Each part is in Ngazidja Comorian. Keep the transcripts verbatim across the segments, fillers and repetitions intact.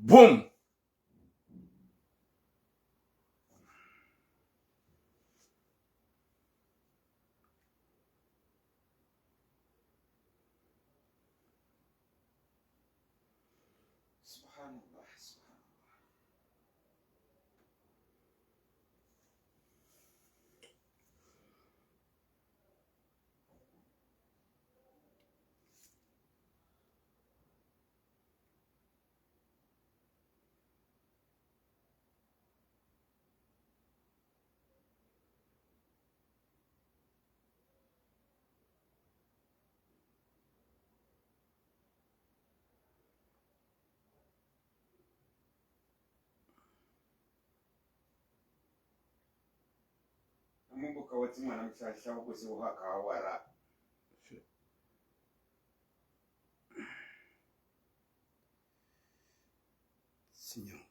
Boum. Subhanallah, subhanallah. Amumbo kawatsi mwana msasha wakosi uhaka awara. Sinyangu.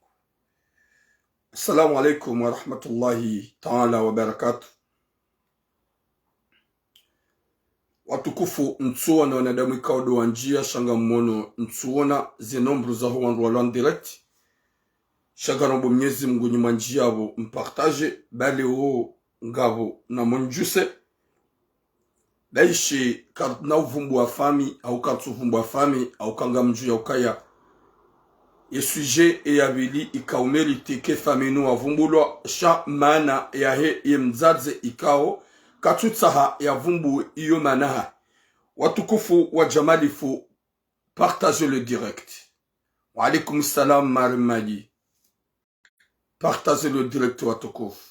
Assalamu alaikum wa rahmatullahi ta'ala wa barakatuh. Watukufu, ntsuona wanadamu ikao ndo wandjia, sha ngamwono ntsuona ze nombres zaho wandru walo en direct. Sha ngarombo Mnyezi Mngu nyi mwandjia pvo mpartage, bale wo ngapvo na mondjuse. Daishi karina uvumbua fami, au kartsu vumbua fami, au kanga mdju ya ukaya. Ye sujet ya pvili ikao mérité ke fami nu wavumbulwa, sha mana yahe ye mdzadze ikao katsutsaha ya vumbu iyo mana ha. Watukufu wa Jamalifu, partagez le direct. Wa alaikum salam, Mari Mali. Partagez le direct, watukufu.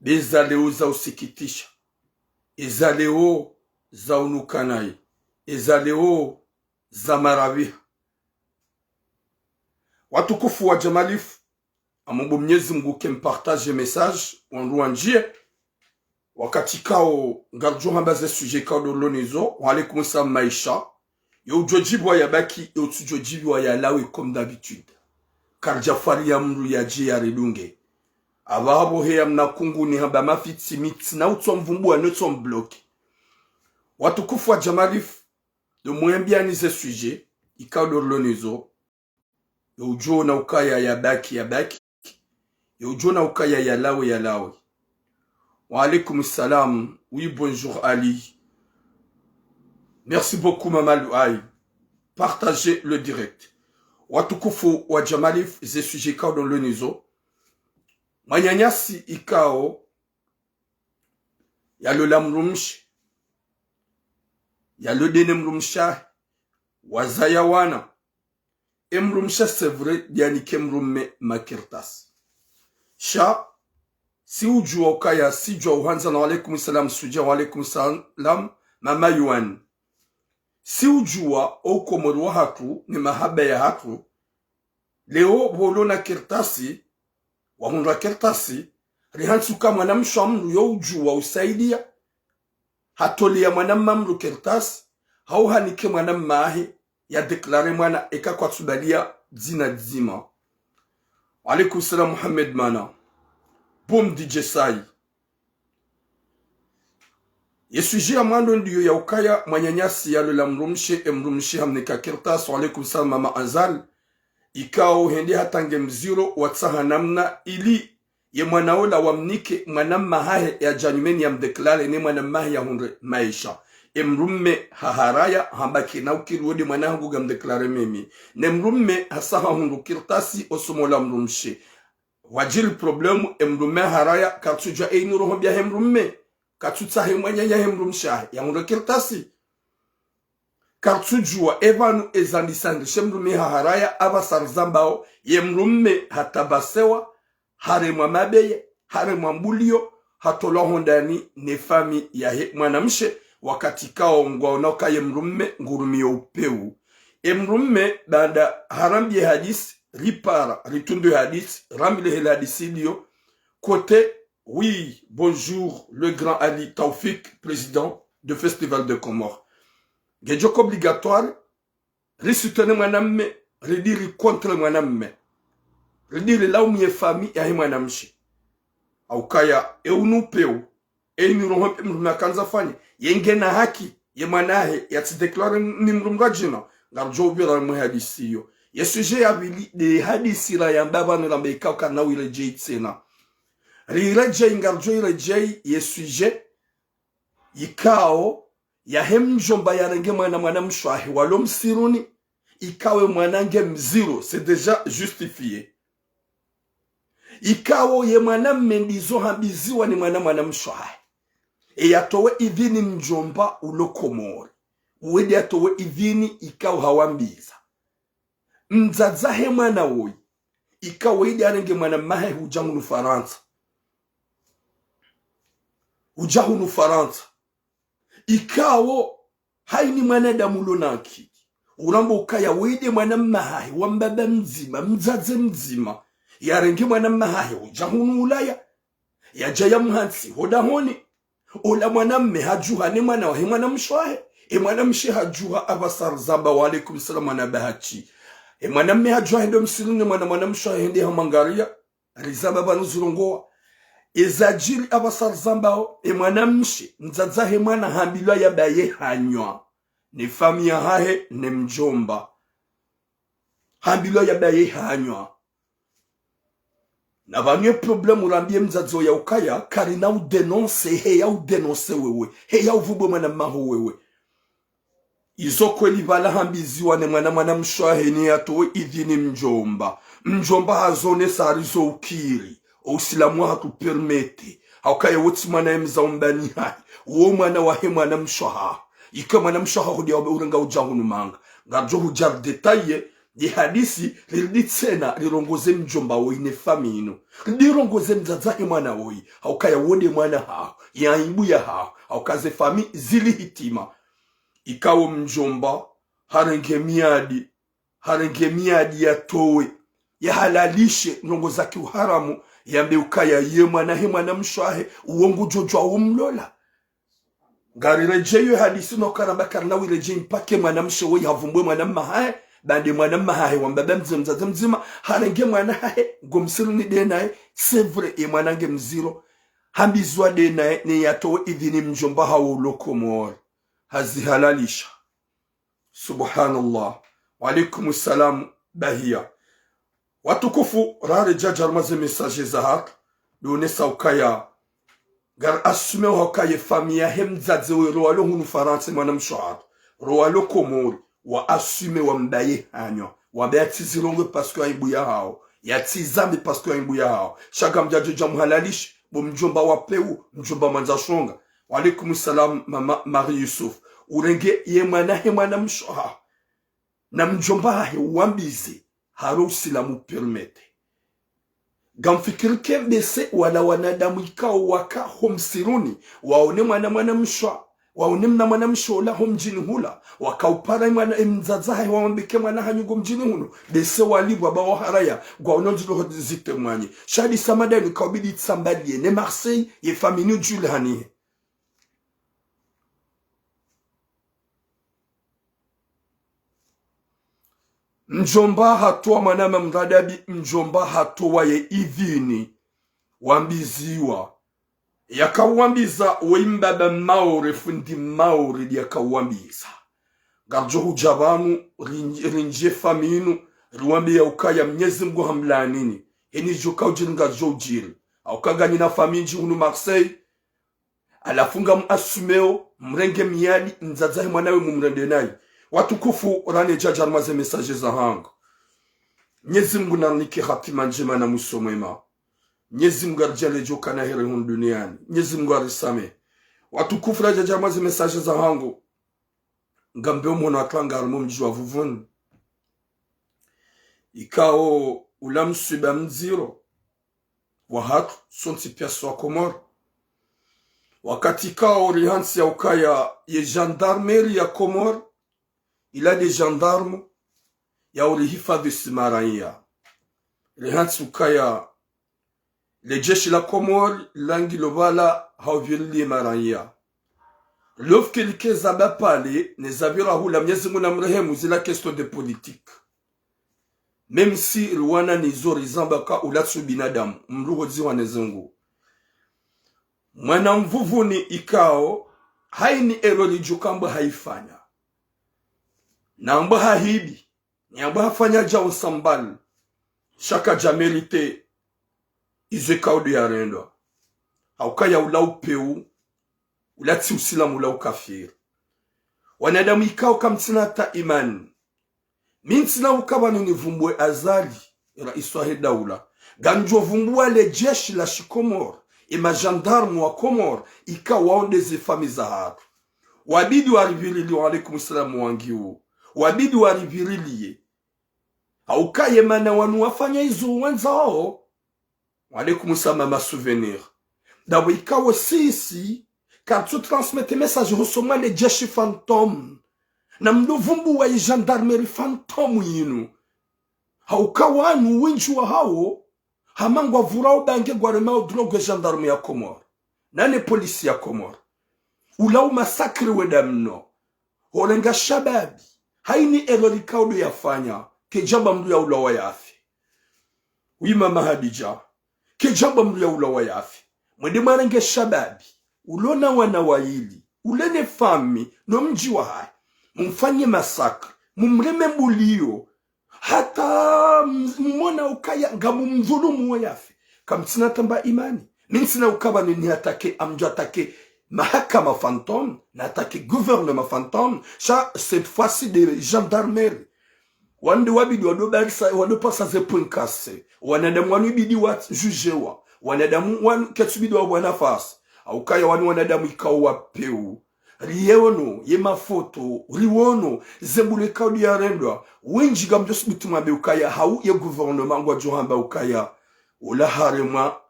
Be za leo za usikitisha. Eza leo za unukanayi. Eza leo za maraviha. Watukufu wa Jamalifu, amombo Mnyezi Mngu ke mpartage message, wandru wandjie. Wakati kao, ngardjo hamba ze sujet kao ndo rilo nizo, wa alaikum salam Maisha. Yo udjo djibiwa ya baki, yo utsudjo djibiwa ya lawe comme d'habitude. Kardja fwari ya mndru yadje ya ridunge. Apvaha pvo heya mna kungu ni hamba mafitsi mitsi na utswa mvumbu wa notso mbloki. Watukufu wa Jamalifu, ndo mwambiani ze sujet, ikao ndo rilo nizo. Yo udjo ona ukaya ya baki, ya baki. Yo udjo ona ukaya ya lawe, ya lawe. Wa alaikum salam. Oui, bonjour Ali. Merci beaucoup, Mama Luai. Partagez le direct. Watukufu wa Jamalifu, ze sujet kao ndo rilo nizo. Mwananyasi ikao yalola mdrumshe. Yalode ne mdrumshe wahe. Wazaya wana. E mdrumshe, c'est vrai, ndiyanike mdrumme makartasi. Sha, si udjua ukaya, si djua uhandza na wa alaikum salam, Suja, wa alaikum salam, Mama Yuan. Si udjua, o ukomori wahatru, ne mahaba yahatru, leo pvo ulo na kartasi, wahundra kartasi, rihantsi uka mwanamshe wa mndru yo udjua usaidia, hatolea mwanamme wa mndru kartasi, hau hanike mwanamme wahe, ya déclarer mwana eka kwatsubalia dzina dzima. Wa alaikum salam, Mohamed Mana. Boum D J Sai. Ye sujet ya mwando ndiyo ya ukaya mwananyasi yalola mdrumshe, e mdrumshe hamnika kartasi, wa alaikum salam Mama Azal, ikao hende hatrange mziro watsaha namna ili ye mwana ola wamnike mwanamme wahahe yadje nyumeni yamdéclarer ne mwanamme wahe yahundre maesha. E mdrumme haharaya hamba kena ukiri wo nde mwana hangu ngamdéclarer mimi. Ne mdrumme hasa hahundru kartasi osomo la mdrumshe. Wadjiri problème, e mdrumme haraya, kartsudjua e inu roho mbi yahe mdrumme. Kartsutsaha e mwananya he mdrumshe wahe yahundre kartasi. Kartsudjua e pvanu ezandisa ndri she mdrumme haharaya, apvasa rizambao, ye mdrumme hatabasewa, haremwa mabeye, haremwa mbulio, hatolwa hondani ne fami yahe mwanamshe, wakati kao ngwaona uka ye mdrumme ngurumiyo upeu. E mdrumme baanda harambie hadisi, ripara, ritundu hadisi, rambilie hele hadisi iliyo, côté, oui, bonjour, le grand Ali Taoufik, président de Festival de Comores. Ngedjoka obligatoire, risoutenir mwanamme, ridi ricontre mwanamme. Ridi rilaumu ye fami yahe mwanamshe. Haukaya, e unu upeu, e inu roho mbi mdrumme yakandza fanye, ye ngena haki, ye mwana wahe, yatsi déclarer ni mdru mdrwadjina, ngardjo upvira mwe hadisi iyo. Ye sujet ya pvili nde hadisi rayamba pvanu ramba ikao karina uyiredjeyi tsena. Riyiredjeyi, ngaridjo yiredjeyi ye sujet ikao yahe mdjomba yarenge mwana, mwanamshe wahe walo msiruni, ikao ye mwana nge mziro, c'est déjà justifié. Ikao ye mwanamme ndizo hambiziwa ni mwana, mwanamshe wahe. E yatowe idhini mdjomba ulo Komori. Uwo nde yatowe idhini ikao hawambiza. Mdzadze wahe mwana woyi, ikao woyi nde yarenge mwana mmahe hudja hunu Farantsa. Hudja hunu Farantsa. Ikao hayini mwanadamu ulo na akili, uramba ukaya woyi nde mwana mmahahe wa mbaba mdzima, mdzadze mdzima, yarenge mwana mmahahe hudja hunu Ulaya, yadja yamhantsi ho dahoni. Ola mwanamme hadjuha ne mwana wahe mwanamshe wahe. E mwanamshe hadjuha apvasa rizamba, wa alaikum salam mwana bahati. E mwanamme hadjuha hende msiruni ne mwana, mwanamshe wahe hende hamwangariya. Rizamba pvanu zirongowa. Ezadjiri apvasa rizambao, e mwanamshe, mdzadze wahe mwana hambilwa yabaye hanywa. Ne famiyi yahahe, ne mdjomba. Hambilwa yabaye hanywa. Na pvanu ye problème urambiye mdzadze oya ukaya, karina udénoncer, heya udénoncer wewe, heya uvumbwe mwana mmaho wewe. Izo kweli pvala hambiziwa ne mwana, mwanamshe wahe ni yatowe idhini mdjomba. Mdjomba hazonesa harizo ukiri. O usilamu wahatru permettre. Haukaya wo tsi mwana ye mdzadze wa mbani hahe. Wo mwana wahe mwanamshe wahaho. Ika mwanamshe wahaho nde yawe urenga udja hunu manga. Ngaridjo hudja ridétailler ye hadisi, riridi tsena rirongoze mdjomba woyi ne famiyi inu. Ridirongoze mdzadze wahe mwana woyi. Haukaya wo nde mwana haho. Ye aibu yahaho. Hauka ze famiyi zili hitima. Ikao mdjomba harenge miyadi, harenge miyadi yatowe, yahalalishe ndrongo za kiuharamu, yambe ukaya ye mwana wahe mwanamshe wahe, uwo ngudjo djuwa umlola. Ngariredjeyi ye hadisi no karamba karina uyiredjeyi mpaka e mwanamshe woyi havumbwe mwana mmahahe, ba nde mwana mmahahe wa mbaba mdzima, mdzadze mdzima, harenge mwana hahe, ngo msiruni nde naye, c'est vrai, ye mwana nge mziro, hambizwa nde naye, ne yatowe idhini mdjomba hawo ulo Komori. Hazihalalisha. Subhanallah. Wa alaikum salam, bahiya. Watukufu, raredjeyi harumwa ze message zahatru, ndo onesa ukaya, ngari assumer haukaya ye famiyi yahe mdzadze woyi ro walo hunu Farantsa, mwanamshe wahatru, ro walo Komori, wa assumer wambaye hanywa, wambe yatsi zirongowe parce que aibu yahawo, yatsi zambe parce que aibu yahawo. Sha ngamdjadjo dja muhalalishe, bo mdjomba wa pewu, mdjomba mwandza shonga. Wa alaikum salam, mama Marie Youssouf. Urenge ye mwana wahe mwanamshe wahaho. Na mdjomba hahe wambize, haro usilamu permettre. Ngamfikiri ke mbese wala wanadamu ikao waka ho msiruni, waone mwana, mwanamshe, waone mna mwanamshe ola ho mdjini hula, wakaupara mwana, e mdzadze hahe wamwambe ke mwana hanyu ngo mdjini hunu, mbese walipvwa ba waharaya, ngwaono ndziro ho zitemwanye. Sha hadisi ya madani kaubidi tsambaliye ne Marseille, ye famiyi ni udjulihanihe. Mdjomba hatowa mwana mamradabi, mdjomba hatowa ye idhini. Wambiziwa. Yakawambiza woyi mbaba Maore, fundi Maore nde yakawambiza. Ngaridjo hudja pvanu, rin-, rindjiye famiyi inu, riwambe ya ukaya Mnyezi Mngu hamlaanini. Heni djo kaudjiri ngaridjo udjiri. Hauka nganyi na famiyi ndji hunu Marseille, halafu ngamu assumer o, mrenge miyadi, mdzadze wahe mwana we mumrende nayi. Watukufu, raredjeyi harumwa ze message zahangu. Mnyezi Mngu narinike hatima ndjema na mwiso mwema. Mnyezi Mngu aridjaanliye djo kana heri hunu duniani. Mnyezi Mngu arisamehe. Watukufu, raredjeyi harumwa ze message zahangu. Ngambe o mhono wa twanga harumwa o mdji wa Vuvuni. Ikao ula mswiba mdziro wahatru sontsi piya si wa Komori. Wakati ikao rihantsi ya ukaya ye gendarmerie ya Komori, ila nde gendarme ya urihifadhwi si maraiya. Rihantsi ukaya le jeshi la Komori langa lo pvala ha uvirilia maraiya. Lofu kelike zaba pvale, ne zapvira hula Mnyezi Mngu namrehemu zila question de politique. Même si riwana nizo rizamba ka ula tsi ubinadamu, mdru ho dzihwa ne zungu. Mwana Mvuvuni ikao, hayini erreur ridjo kamba hayifanya. Namba hahibi. Nyamba hafanya djau nsambali. Sha kadja mérité izo ikao ndo yarendwa. Haukaya ula upeu, ula tsi usilamu, ula ukafiri. Wanadamu ikao kamtsina hata imani. Mi ntsina ukaba ninivumbue Azali, raisi wahe daula. Ngamdjo vumbua le jeshi la shikomori, e magendarme wa Komori, ikao wao nde ze famiyi za hatru. Wabidi warivirilie, wa alaikum salam wangiu. Wabidi warivirilie. Haukaye mana wanu wafanya izo wandzao. Wa alaikum salam ma souvenir. Ndapvo ikao sisi, karitsu transmettre message hosoni mwa le jeshi fantôme. Na mdo vumbua i gendarmerie fantôme yinu. Hauka wanu wendji wahao, hama ngwavurao bange ngwaremao drogue e gendarme ya Komori. Nane polisi ya Komori. Ula u massacre wenda mno. Horenga shababi. Haini erreur ikao ndo yafanya. Kedjamba mndru yaulawa yafe. Wi mama Hadidja. Kedjamba mndru yaulawa yafe. Mwende mwarenge shababi. Ulo na wana waili. Ule ne famiyi. No mdji wahahe. Mumfanye massacre. Mumreme mbulio. Hata m-, mumona ukaya ngamumdhulumu wo yafe. Kamtsina tamba imani. Mi ntsina ukaba nini attaquer, amdjo attaquer mahakama fantôme, na attaquer gouvernement fantôme, sha cette fois-ci de gendarmerie. Wande wabidi wado barisa, wado pasa ze points cassés. Wanadamu wanu ibidi wa jugewa. Wanadamu wanu ketsu bidi wa bwana fasi. Haukaya wanu wanadamu ikao wapeu. Riono ye mafoto, riono ze mbulu ikao ndo yarendwa. Wendji ngamdjo subutu mwambe ukaya hau ye gouvernement ngwadjo hamba ukaya ula haremwa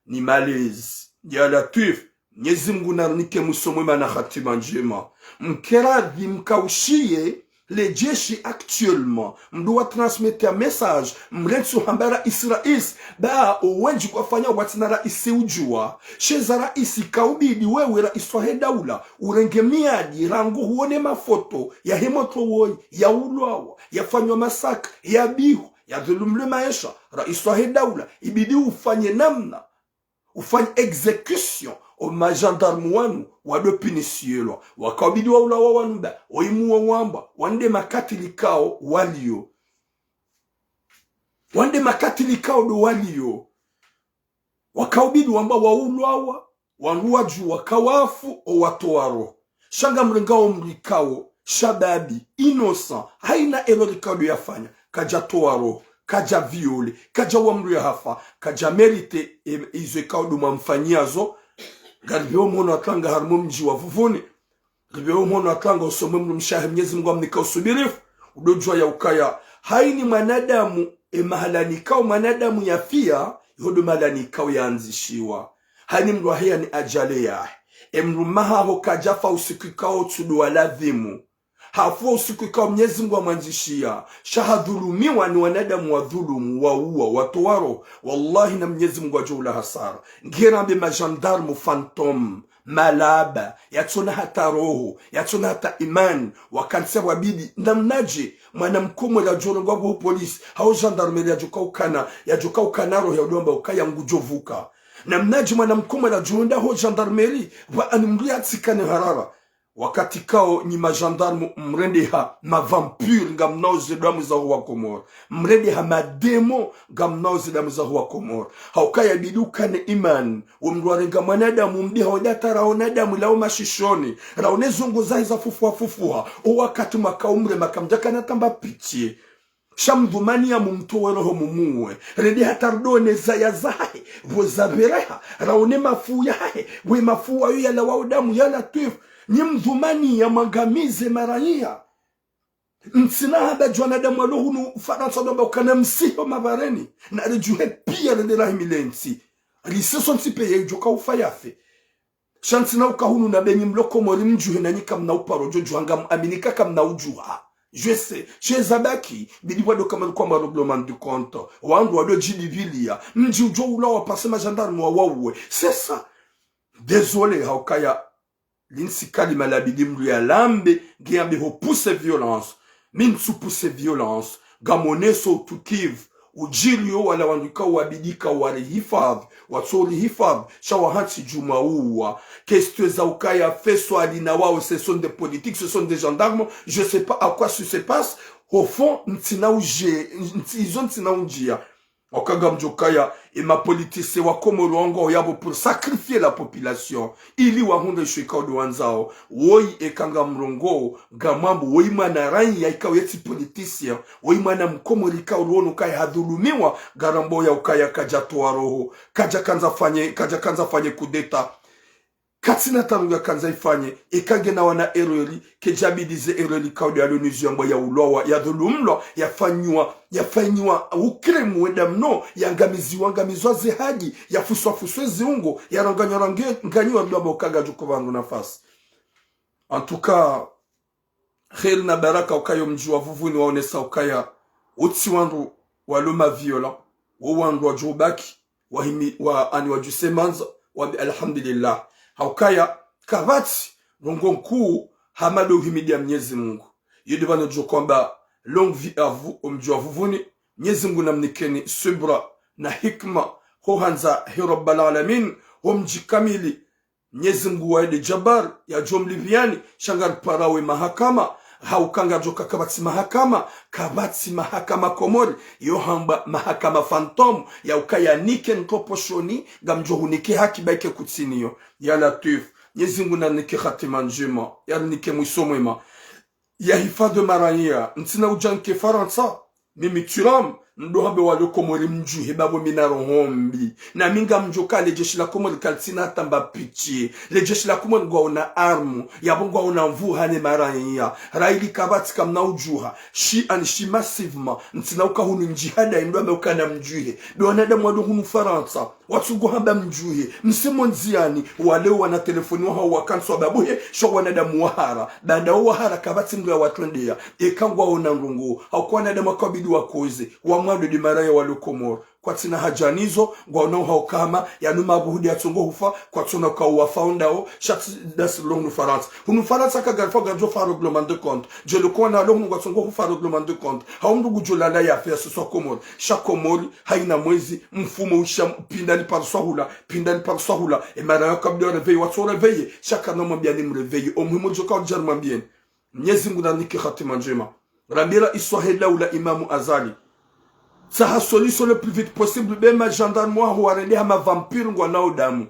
ni malezi. Ya Latwif, Mnyezi Mngu narinike mwiso mwema na hatima ndjema. Mkeradhi mkaushiye le jeshi actuellement, mdo wa transmettre message, mrentsu hamba raisi, raisi, ba owendji kwafanya watsina raisi udjua. Sheza raisi kaubidi wewe raisi wahe daula, urenge miadi, rangu huone mafoto, yahe motro woyi, yaulwawa, yafanywa massacre, yabihwa, yadhulumlwa maesha, raisi wahe daula, ibidi ufanye namna, ufanye exécution, o magendarme wanu, wado punisielwa, wakaubidi waulawa wanu ba, oimu wawamba, wande makatili ikao walio. Wande makatili ikao ndo walio. Wakaubidi wamba waulwawa, wandru wadjua kawafu, owatowa roho. Sha ngamrengao mdru ikao, shababi, innocent, haina erreur ikao ndo yafanya, kadja towa roho, kadja viole, kadja wa mdru yahafa, kadja mérité, e, izo ikao ndo mwamfanyia zo, ngaripveo mhono atlanga harumwa mdji wa Vuvuni, ripveo mhono atlanga usoni mwe mdrumshe wahe Mnyezi Mngu amnika usubirifu, udo djua ya ukaya. Haini mwanadamu, e mahalani ikao mwanadamu yafia, iho ndo mahalani ikao yaandzishiwa. Haini mdru wahe yani ajali yahe. E mdrumme haho kadjafa usiku ikao tsudu wa ladhimu. Hafu usiku ikao Mnyezi Mngu amwandzishia. Sha hadhulumiwa ni wanadamu wadhulumu, waua, watowa roho. Wallahi na Mnyezi Mngu adjo ula hasara. Ngirambe magendarme fantôme. Malaba, yatsona hata roho, yatsona hata imani, wakantsi wabidi, namnadje, mwana mkomori yadjo rengwa ho polisi, hau gendarmerie yadjo kaukana, yadjo kaukana roho ya udo amba ukaya ngudjo vuka. Namnadje mwana mkomori yadjo enda ho gendarmerie, pvwa ani mdru yatsikane harara. Wakati ikao nyi magendarme mrendeha mavampire ngamnwao ze damu zaho wa Komori. Mrendeha madémon ngamnwao ze damu zaho wa Komori. Haukaya bidi ukane imani. Wo mdru warenga mwanadamu mbiha wende hata raona damu ilao mashishoni. Raone zongo zahe zafufuha fufuha. O wakati mwaka umrema kamdjakana tamba pitié. Sha mdhumani ya mumtowe roho mumuwe. Rende hata rdone zaya zahe. Pvo zapvereha. Raone mafu yahe. Pvo mafu wayo yalawao damu ya Latwif. Nyi mdhumani ya mwangamize maraiya. Ntsina hamba djwanadamu walo hunu Farantsa ndo amba ukana msiho mabareni. Naridjuhe pia rende rahimile ntsi. Risiso ntsi pia idjo kaufa yafe. Sha ntsina uka hunu na benyi mlo Komori mdjuhe nanyi kamna uparo djo djuha ngamwamini ka kamna udjuha. Je sais, sheza baki, bidi pvwado kama lukwa ma règlement de compte. Wandru wado djidi pvilia. Mdji udjo ulawa parce que magendarme wawauwe. C'est ça. Désolé, haukaya. Lintsi kalima labidi mdru yalambe, ngiyambe ho pousser violence. Mi ntsu pousser violence. Ngamoneso utukivu. Udjilio wala wandru ikao wabidi ikao warihifadhwi, watso urihifadhwi, sha wahantsi djumwa uwa. Question za ukaya Faisal na wao, ce sont des politiques, ce sont des gendarmes, je sais pas à quoi ça se passe. Au fond, ntsina udje, ntsi, izo ntsina undjia. Hauka ngamdjo kaya, ema politiciens wa Komori wangwao yapvo pour sacrifier la population, ili wahundre isho ikao ndo wandzao. Woyi eka ngamrongoo, ngamwambo, woyi mwana raiya ikao yetsi politicien, woyi mwana mkomori ikao ndo wono ukaya hadhulumiwa, ngarambao ya ukaya kadjatowa roho, kadjakandza afanye, kadjakandza afanye coup d'État. Katsina taaluma yakandza ifanye, eka ngena wana erreur, kedjabidi ze erreur ikao ndo yalo nizo yambwa ya ulwawa, ya dhulumlwa, ya fanyiwa, ya fanyiwa ukremu wenda mno, ya ngamiziwa, ngamizwa ze haki, ya fuswa, fuswa ziungo, ya ranganywa, range-, nganywa ndo amba uka ngadjo kuvandru nafasi. En tout cas, kheri na baraka ukaya omdji wa Vuvuni waonesa ukaya, utsi wandru walo ma violents, wo wandru wadjo ubaki, wahimi, wa, ani wadjuse mandza, wambe alhamdulillah. Haukaya, kapvatsi, ndrongoo nkuu, hama ndo uhimidia Mnyezi Mungu. Iyo ndo pvanu djo kwamba, longue vie à vous, omdji wa Vuvuni, Mnyezi Mungu namnikeni subra na hikma, ho handza he Rabbal Alamin, ho mdji kamili, Mnyezi Mungu waye nde Jabbar, yadjo mlipviani, sha ngariparao ye mahakama, hauka ngadjo ka kapvatsi mahakama, kapvatsi mahakama Komori, yo hambwa mahakama fantôme, ya uka yanike nkoposhoni, ngamdjo hunike haki ba ike kutsiniyo. Ya Latwif, Mnyezi Mungu nanike hatima ndjema, yarinike mwiso mwema. Ya hifadhwi maraiya, ntsina udja nike Farantsa. Mimi Thuram, ndo hambe walo Komori mdjuhe ba pvo mi na roho mbi. Na mi ngamdjo ka le jeshi la Komori kalitsina hata mba pitié. Le jeshi la Komori ngwaona armes, yapvo ngwaona nvuu ha ne maraiya. Raili kapvatsi kamna udjuha. Shi ani shi massivement, ntsina uka hunu ndjihada ndo hambe uka namdjuhe. Be wanadamu walo hunu Farantsa. Watsungo hamba mdjuhe, msemo ndziani, wale wana telefoni wahao wakantsi wababuhe, sha wanadamu wahara, baanda wo wahara kapvatsi mndru ya watwendea, eka ngwaona ndrongoo, hauka wanadamu wakabidi wakoze, wa mwando nde maraiya walo Komori, kwatsina haja nizo, ngwaonao hauka hama, yanu mabuhudi yatsongo hufa, kwatsona uka uwafa ondao, sha tsi ndasi lo hunu Farantsa. Hunu Farantsa ka ngarifa ngarijo fa règlement de compte, djeli kwana lo hunu ngwatsongo hufa règlement de compte, hau mndru ngudjo lala yafe ya soswa Komori, sha Komori, haina mwezi, mfumo usha, pindani pariswa hula, pindani pariswa hula. E maraiya kabidi wa réveiller, watso réveiller, sha kana mwambiani mréveiller. O muhimu djo ka udjari mwambieni. Mnyezi Mungu nanike hatima ndjema. Rambi raisi wahe daula Imamu Azali, tsaha solution le plus vite possible, be ma gendarmes waho warendeha ma vampires ngwanao damu.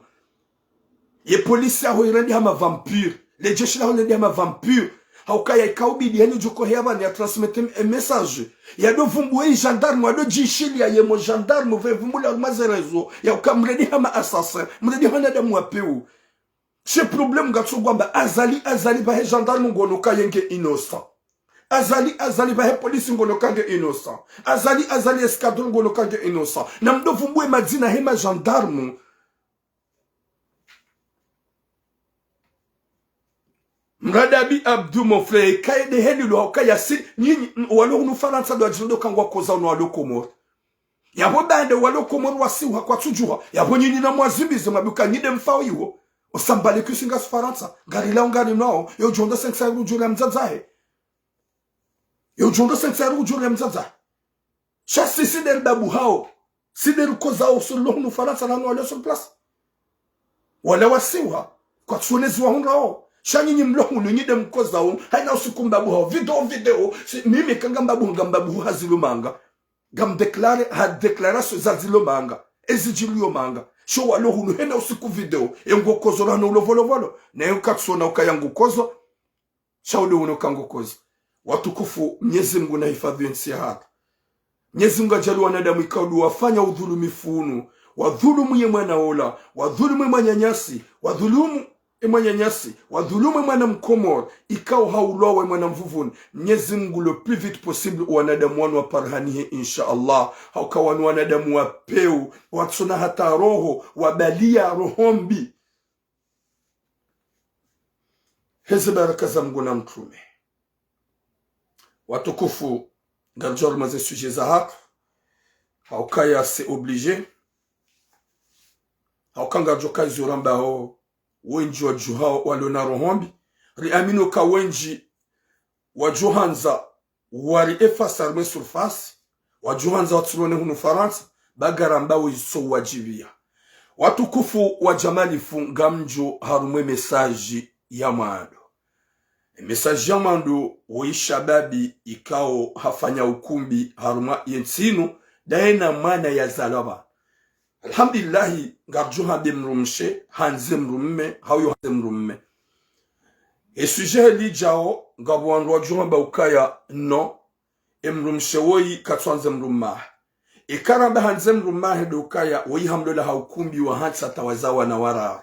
Ye polisi yaho irendeha ma vampires. Le jeshi laho lirendeha ma vampires. Haukaya ikaubidi heni djoko heya pvani ya transmettre e message. Yado vumbuwe e gendarme, wado djishiliya ye mo gendarme, pve vumbula harumwa ze réseaux, ya uka mrendeha ma assassins, mrendeha wanadamu wa pewu. She problème ngatso ngwamba Azali, Azali pvahe gendarme ngono ka yenge innocent. Azali, Azali pvahe polisi ngono ka nge innocent. Azali, Azali escadron ngono ka nge innocent. Na mdo vumbuwe madzina he ma gendarme. Mradabi Abdou, mon frère, kaye de heli lo hauka yasi, nyinyi, walo hunu Farantsa ndo adjindo ka ngwakoza hunu walo Komori. Yapvo baanda walo Komori wasiwa kwatsudjuha. Yapvo nyinyi na mwazimbize mwabuka nyi nde mfao iwo. Osambale kusi ngasi Farantsa. Ngarilao ngarinwao. Yo djo ndo cinq cents euros djo la mdzadzahe. Yo djo ndo cinq cents euros djo la mdzadzahe. Sha sisi nde ribabuhao. Si nde rikozao sur lo hunu Farantsa na wanu walio sur place. Wala wasiwa, kwatsuonezi wahundrao. Sha nyinyi mlo hunu nyi nde mkozao, haina usiku mbabuhao. Video, video, si, mimi ka ngambabuhu, ngambabuhu ha zilo manga. Ngam déclarer, ha déclaration za zilo manga. Ezi djiliyo manga. Sho walo hunu hena usiku video, engo kozo na hana ulo volovolo. Na yo katsuona ukaya ngu kozo. Sha ude uno ka ngu kozo. Watukufu, Mnyezi Mungu nahifadhwi ye ntsi yahatru. Mnyezi Mungu ajali wanadamu ikao ndo wafanya udhulumifu unu. Wadhulumu ye mwana ola. Wadhulumu ye mwananyasi. Wadhulumu ye mwananyasi. Wadhulumu ye mwana Mkomori. Ikao haulwawa ye mwana Mvuvuni. Mnyezi Mungu le plus vite possible wanadamu wanu waparihanihe, insha Allah. Hauka wanu wanadamu wa pewu. Watsona hata roho. Wabaliya roho mbi. Heze baraka za Mungu na mtrume. Watukufu, ngarijo harumwa ze sujet zahatru. Haukaya c'est obligé. Hauka ngarijo kaya izo rambao, wendji wadjuhao walo na roho mbi. Riamini uka wendji wadjo handza wari effacer harumwa e surface, wadjo handza watsulone hunu Farantsa, ba ngarambao izo wadjibiya. Watukufu wa djamalifu ngamdjo harumwa e message ya mwando. Message ya mwando woyi shababi ikao hafanya ukumbi harumwa yentsi inu, daye na mwana yazalwa pvanu. Alhamdulillahi, ngaridjo hamba emdrumshe handze mdrumme, hau yo handze mdrumme. E sujet lidjao, ngapvo wandru wadjo hamba ukaya, non, emdrumshe woyi katsuhandze mdrumme wahe. Eka ramba handze mdrumme wahe ndo ukaya, woyi hamlola ha ukumbi wa hantsi hata wazaa wana wararu.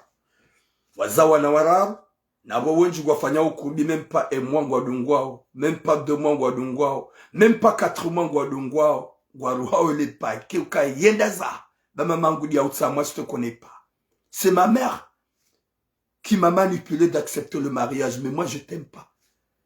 Wazaa wana wararu, na pvo wendji ngwafanya ukumbi, même pas un mois ngwadungwao, même pas deux mois ngwadungwao, même pas quatre mois ngwadungwao, ngwaruhao le paquet ukaya yenda za, ba mamangu dia utsamwa, je te connais pas. C'est ma mère qui m'a manipulé d'accepter le mariage, mais moi je t'aime pas.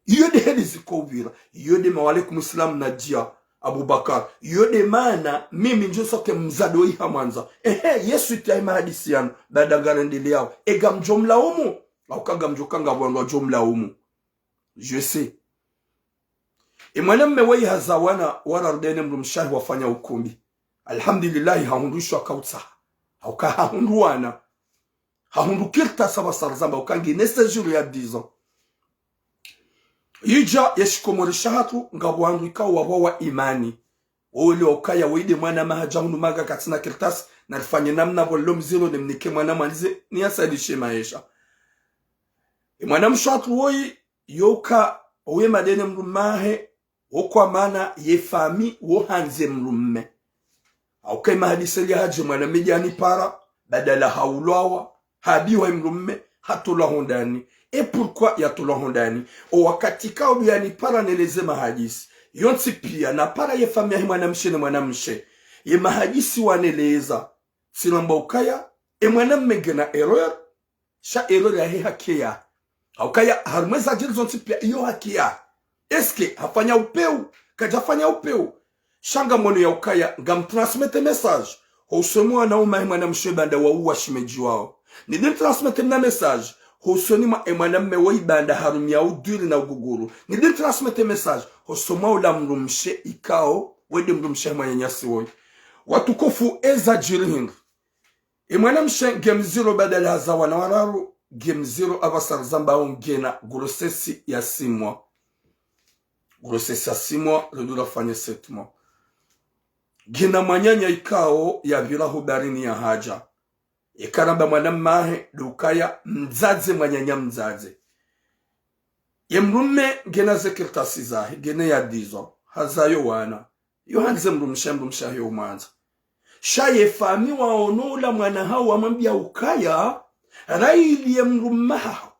Iyo nde heli ziko upvira. Iyo nde ma, wa alaikum salam Nadia Abubakar. Iyo nde maana mimi ndjo soke mzado iha mwandza. Ehe, ye suite ya mahadisi yanu, baada ngarendeleao. Ega mdjo mlaumu, hauka ngamdjo ka ngapvo wandru wadjo mlaumu. Je sais. E mwanamme woyi hazaa wana wararu daye ne mdrumshe wahe wafanya ukumbi. Alhamdulillahi, hahundru isho akautsaha. Hauka hahundru wana. Hahundru kartasi apvasa rizamba uka ngena séjour ya dix ans. Idja ye shikomori shahatru ngapvo wandru ikao wapvawa imani. Woyi le ukaya woyi nde mwana maha dja hunu manga katsina kartasi, na rifanye namna pvo lilo mziro nimnike mwana mwandzize, ni yasalishe maesha. E mwanamshe hatru woyi, yo uka, woyi hamba daye ne mdrumme wahe, wo kwa maana ye famille wo handze mdrumme. Hauka e mahadisi yali hadje mwanamme dja hanipara, badala haulwawa, habiwa e mdrumme, hatolwa hondani. Et pourquoi yatolwa hondani? O wakati ikao ndo yanipara neleze mahadisi, yontsi pia napara ye famille yahe mwanamshe ne mwanamshe. Ye mahadisi waneleza, tsi ramba ukaya, e mwanamme ngena erreur, sha erreur yahe haki yahe. Haukaya harumwa eza djiri zontsi pia iyo haki yahe. Est-ce que hafanya upvewu? Kadjafanya upvewu. Sha ngamwono ya ukaya ngamtransmettre message ho usoni mwa wanaume wahe mwanamshe baanda wauwa shemedji wawo. Nidjo transmettre na message ho usoni mwa e mwanamme woyi baanda harumia udhwiri na uguguru. Nidjo transmettre message ho usoni mwa ula mdrumshe ikao woyi nde mdrumshe wahe mwananyasi woyi. Watukufu, eza djiri hindri? E mwanamshe nge mziro badala hazaa wana wararu, nge mziro apvasa rizambao ngena grossesse ya six mois. Grossesse ya six mois, ridjo rafanye sept mois. Ngena mwananya ikao yapvira ho baharini yahadja. Eka ramba mwanamme wahe ndo ukaya mdzadze, mwananya mdzadze. Ye mdrumme ngena ze kartasi zahe, ngena ya dix ans, hazaa yo wana. Yo handze mdrumshe, mdrumshe wahe yo mwandza. Sha ye famille waono ula mwana hawo wamwambia ukaya, rayili ye mdrumme haho.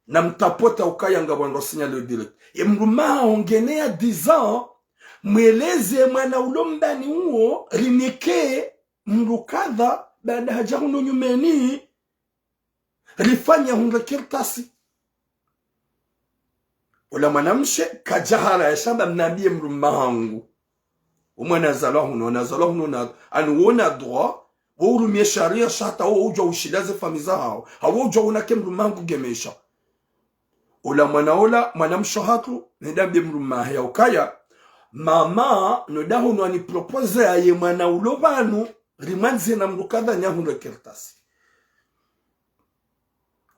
Namtapota ukaya ngapvo wandru wa signaler direct. Ye mdrumme haho ngena ya dix ans, mweleze mwana ulo mbani uwo, rinike mdru kadha, baanda hadja hunu nyumeni, rifanye hundre kartasi. Ula mwanamshe kadja haraya sha hamba mnambie mdrumme hangu. Wo mwana yazalwa hunu, nazalwa hunu na, ani wona droit, wo urumie sharia sha hata wo udjuwa ushilaze famille zahawo. Hau wo udjuwa wonake mdrumme hangu ngemesha. Ula mwana ula, mwanamshe hatru, nende ambie mdrumme wahe ya ukaya, mama, no dahoni waniproposer ye mwana ulo pvanu, rimwandzihe na mdru kadha nyi hundre kartasi.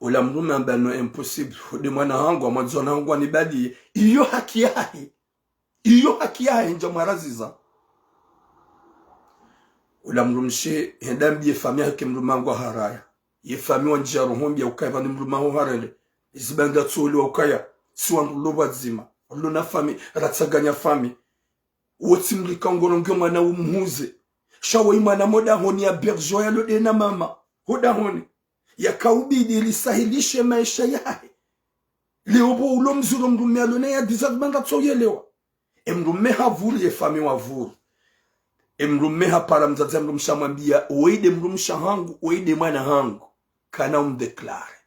Ula mdrumme hamba non, impossible. Wo nde mwana hangu, amwandzo wana hangu wanibaliye. Iyo haki yahe. Iyo haki yahe, ndja mwaraziza. Ula mdrumshe hende ambie famille yahe ke mdrumme hangu haraya. Ye famille wandjia roho mbi ya ukaya pvanu mdrumme waho harele. Izi banda tsoli wa ukaya, si wandru lo pvadzima. Lo na famille, ratsanganya famille. Wotsi mlika ngolo nge mwana umhuze. Sha woyi mwana mo dahoni ya berjo ya lo nde na mama. Ho dahoni. Yakaubidi risahilishe maesha yahe. Leo pvo ulo mziro mdrumme alo na ya dix ans banga tsoyelewa. E mdrumme havuru, ye famille wavuru. E mdrumme hapara mdzadze ya mdrumshe hamwambia, woyi nde mdrumshe hangu, woyi nde mwana hangu. Kana umdéclarer.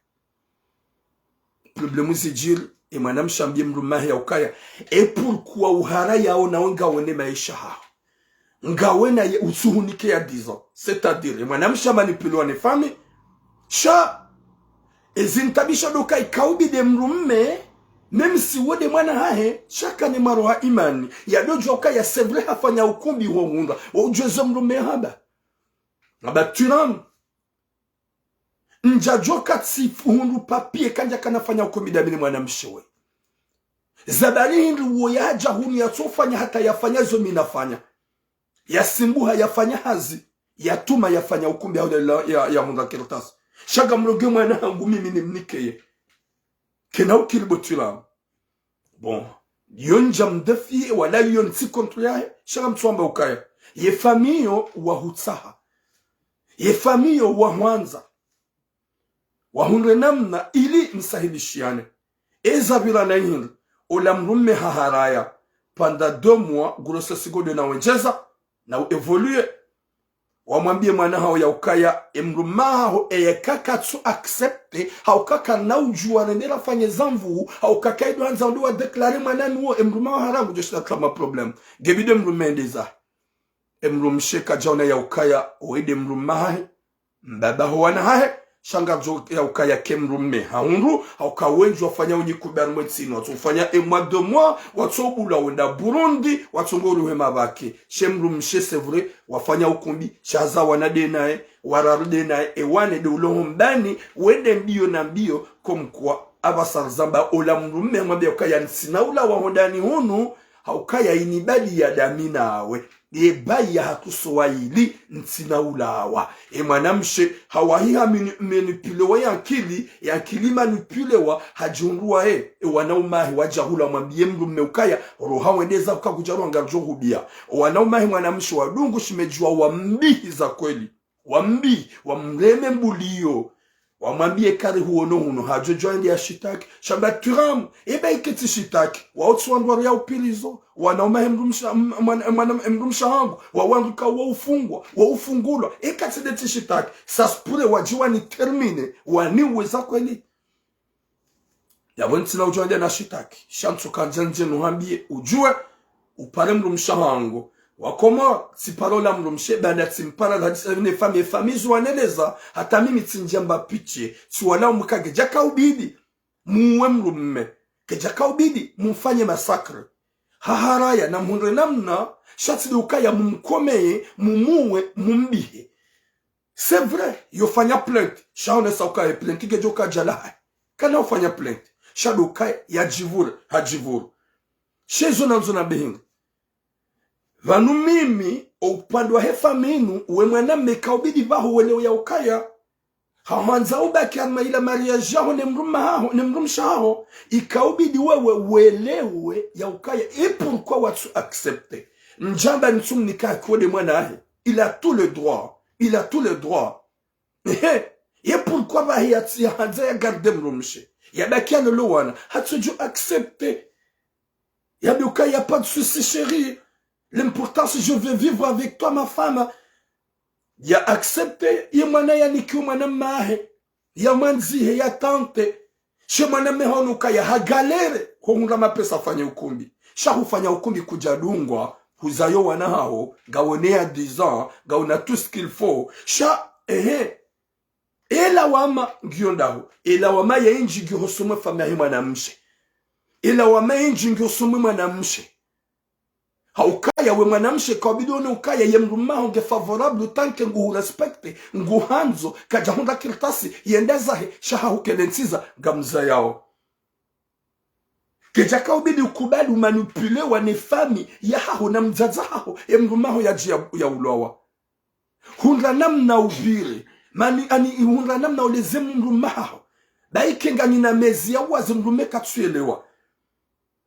Problème zidjiri, e mwanamshe hambie mdrumme wahe ya ukaya, et pourquoi uharaya wo na wo ngawone maesha haho? Ngawona ye utsuhunike ya dix ans. C'est-à-dire, e mwanamshe hamanipulwa ne famille. Sha, ezi ntabisha ndo ukaya ikaubidi mdrumme, même si wo nde mwana hahe, sha kana mwaro ha imani. Ya ndo djuwa ukaya c'est vrai hafanya ukumbi ho hundra. Wo udjuwa zo mdrumme hamba. Hamba tyrann. Ndjadjoka tsifu hundru papier kandja kana fanya ukumbi dami ni mwanamshe we. Zabari hindri wo yadja hunu yatsofanya hata yafanya zo mi nafanya. Yasimbuha yafanya hazi. Yatuma yafanya ukumbi ya, ya, ya, ya hundra kartasi. Sha ngamloge mwana hangu mimi nimnikeye. Kena ukili botila. Bon. Yo ndjamdéfier, wala yo ntsi contre yahe, sha ngamtsuamba ukaya. Ye famille yo wahutsaha. Ye famille yo wahwandza. Wahundre namna ili msahilishiane. Eza pvira na hindri, ola mdrume haharaya. Pendant deux mois, grossesse ngodjo na wendjeza, na u évoluer. Wamwambie mwana haho ya ukaya, e mdrume haho eye kakatsu accepter, ha ukaka na udjuwa nendela fanye zamvu, ha ukaka ido handza ndo wa déclarer mwana nuwo, e mdrume haho harangu djo shina tlama problème. Ngebidi e mdrume ende zahe. E mdrumshe kadjaona ya ukaya, owe nde mdrume hahe, mbaba ho wana hahe, sha ngadjo ya ukaya ke mdrume. Hahundru, ha uka wendji wafanya unyiku bari mwetsini, watsofanya e mois deux mois, watsobula wenda Burundi, watsongo ruhe mabaki. She mdrumshe, c'est vrai, wafanya ukumbi, sha haza wana nde naye, wararu nde naye, e wane nde ulo ho mbani, wende mbio na mbio, comme quoi, apvasa rizamba, ola mdrume, mwambia ukaya ntsina ulawa hondani hunu, ha ukaya ini bali ya dami nawe. Ye bayi ya hatru swahili ntsina ulawa. E mwanamshe hawahi ha mani-, manipulewa ya nkili, ya nkili manipulewa, hadjihundruwa e, e wanaume hahe wadja hula mwambie mdrume ukaya, roha wendeza uka kudja roha ngaridjo hubia. O wanaume hahe mwanamshe wadungu shimedjuwa wambihi za kweli. Wambi, wamreme mbuliyo. Wamwambie kari huono hunu, hadjo djo ende ya shitaki. Shamba turamu, eba iketsi shitaki. Waotsi wandru wari ya upirizo. Wanaume he mdrumsha, m-, mwana, mwana, he mdrumsha hangu. Wa wandru ka wa ufungwa, wa ufungulwa. Ikatsi ndetsi shitaki. Ça se pourrait wadji wani terminer. Wani uweza kweli. Yapvo ntsina udjo ende na shitaki. Sha ntsu kandja ndje nuhambie udjuwe, upare mdrumsha hangu. Wakomori, tsipara ola mdrumshe, baanda tsimpara, hadisa ne famille, famille zo waneleza, hata mimi tsindjamba pitié, tsiwala umukage, djaka ubidi, muwe mdrume, kedjaka ubidi, mumfanye massacre. Haharaya, na mhundre namna, sha tsi nde ukaya mumkomeye, mumuwe, mumbihe. C'est vrai, yo fanya plainte, sha onesa ukaya plainte ngedjo kadjala hayi. Kana ufanya plainte, sha ndo ukaya ya djivura, ha djivura. She zo na nzo na behinga. Pvanu mimi, o upande wa he famille inu, we mwana mme kaubidi pvaho welewe ya ukaya. Hahwandza ubaki harumwa ila mariage yaho ne mdrume haho, ne mdrumshe haho, ikaubidi wewe welewe ya ukaya. Et pourquoi watsu accepter? Ndjamba ntsumnika kiwode mwana hahe. Il a tout le droit. Il a tout le droit. Ehe. Ye pourquoi bahi yatsi ya handza ya garder mdrumshe? Ya baki ya lolo wana. Hatsudju accepter. Ya bi ukaya y a pas de souci, chérie. L'important, c'est je veux vivre avec toi, ma femme. Ya accepter, ye mwana ya nikiwe mwana mme hahe. Ya mwandzihe, ya tenter. She mwana mme haono ukaya ha galère, ho hundra mapesa afanye ukumbi. Sha hufanya ukumbi kudja dungwa, huzayo wana haho, ngawone ya dix ans, ngawona tout ce qu'il faut. Sha, ehe. Ela wama ngiyo ndaho. Ela wama ya indji ngiyo hosoni mwe famille yahe mwanamshe. Ela wama ya indji ngiyo hosoni mwe mwanamshe. Ha ukaya we mwanamshe kaubidi one ukaya ye mdrume haho nge favorable, tant que ngu hu respecter, ngu handzo, kadja hundra kartasi, yende zahe, sha ha hukele ntsiza, ngamzayao. Kedjaka ubidi ukubali umanipulewa ne famille yahaho na mdzadze haho, ye mdrume haho yadji ya, ya ulwawa. Hundra namna upvire, mani, ani, hundra namna uleze mdrume haho. Bayi ke nganyina mezi ya uwaze mdrume katsu yelewa.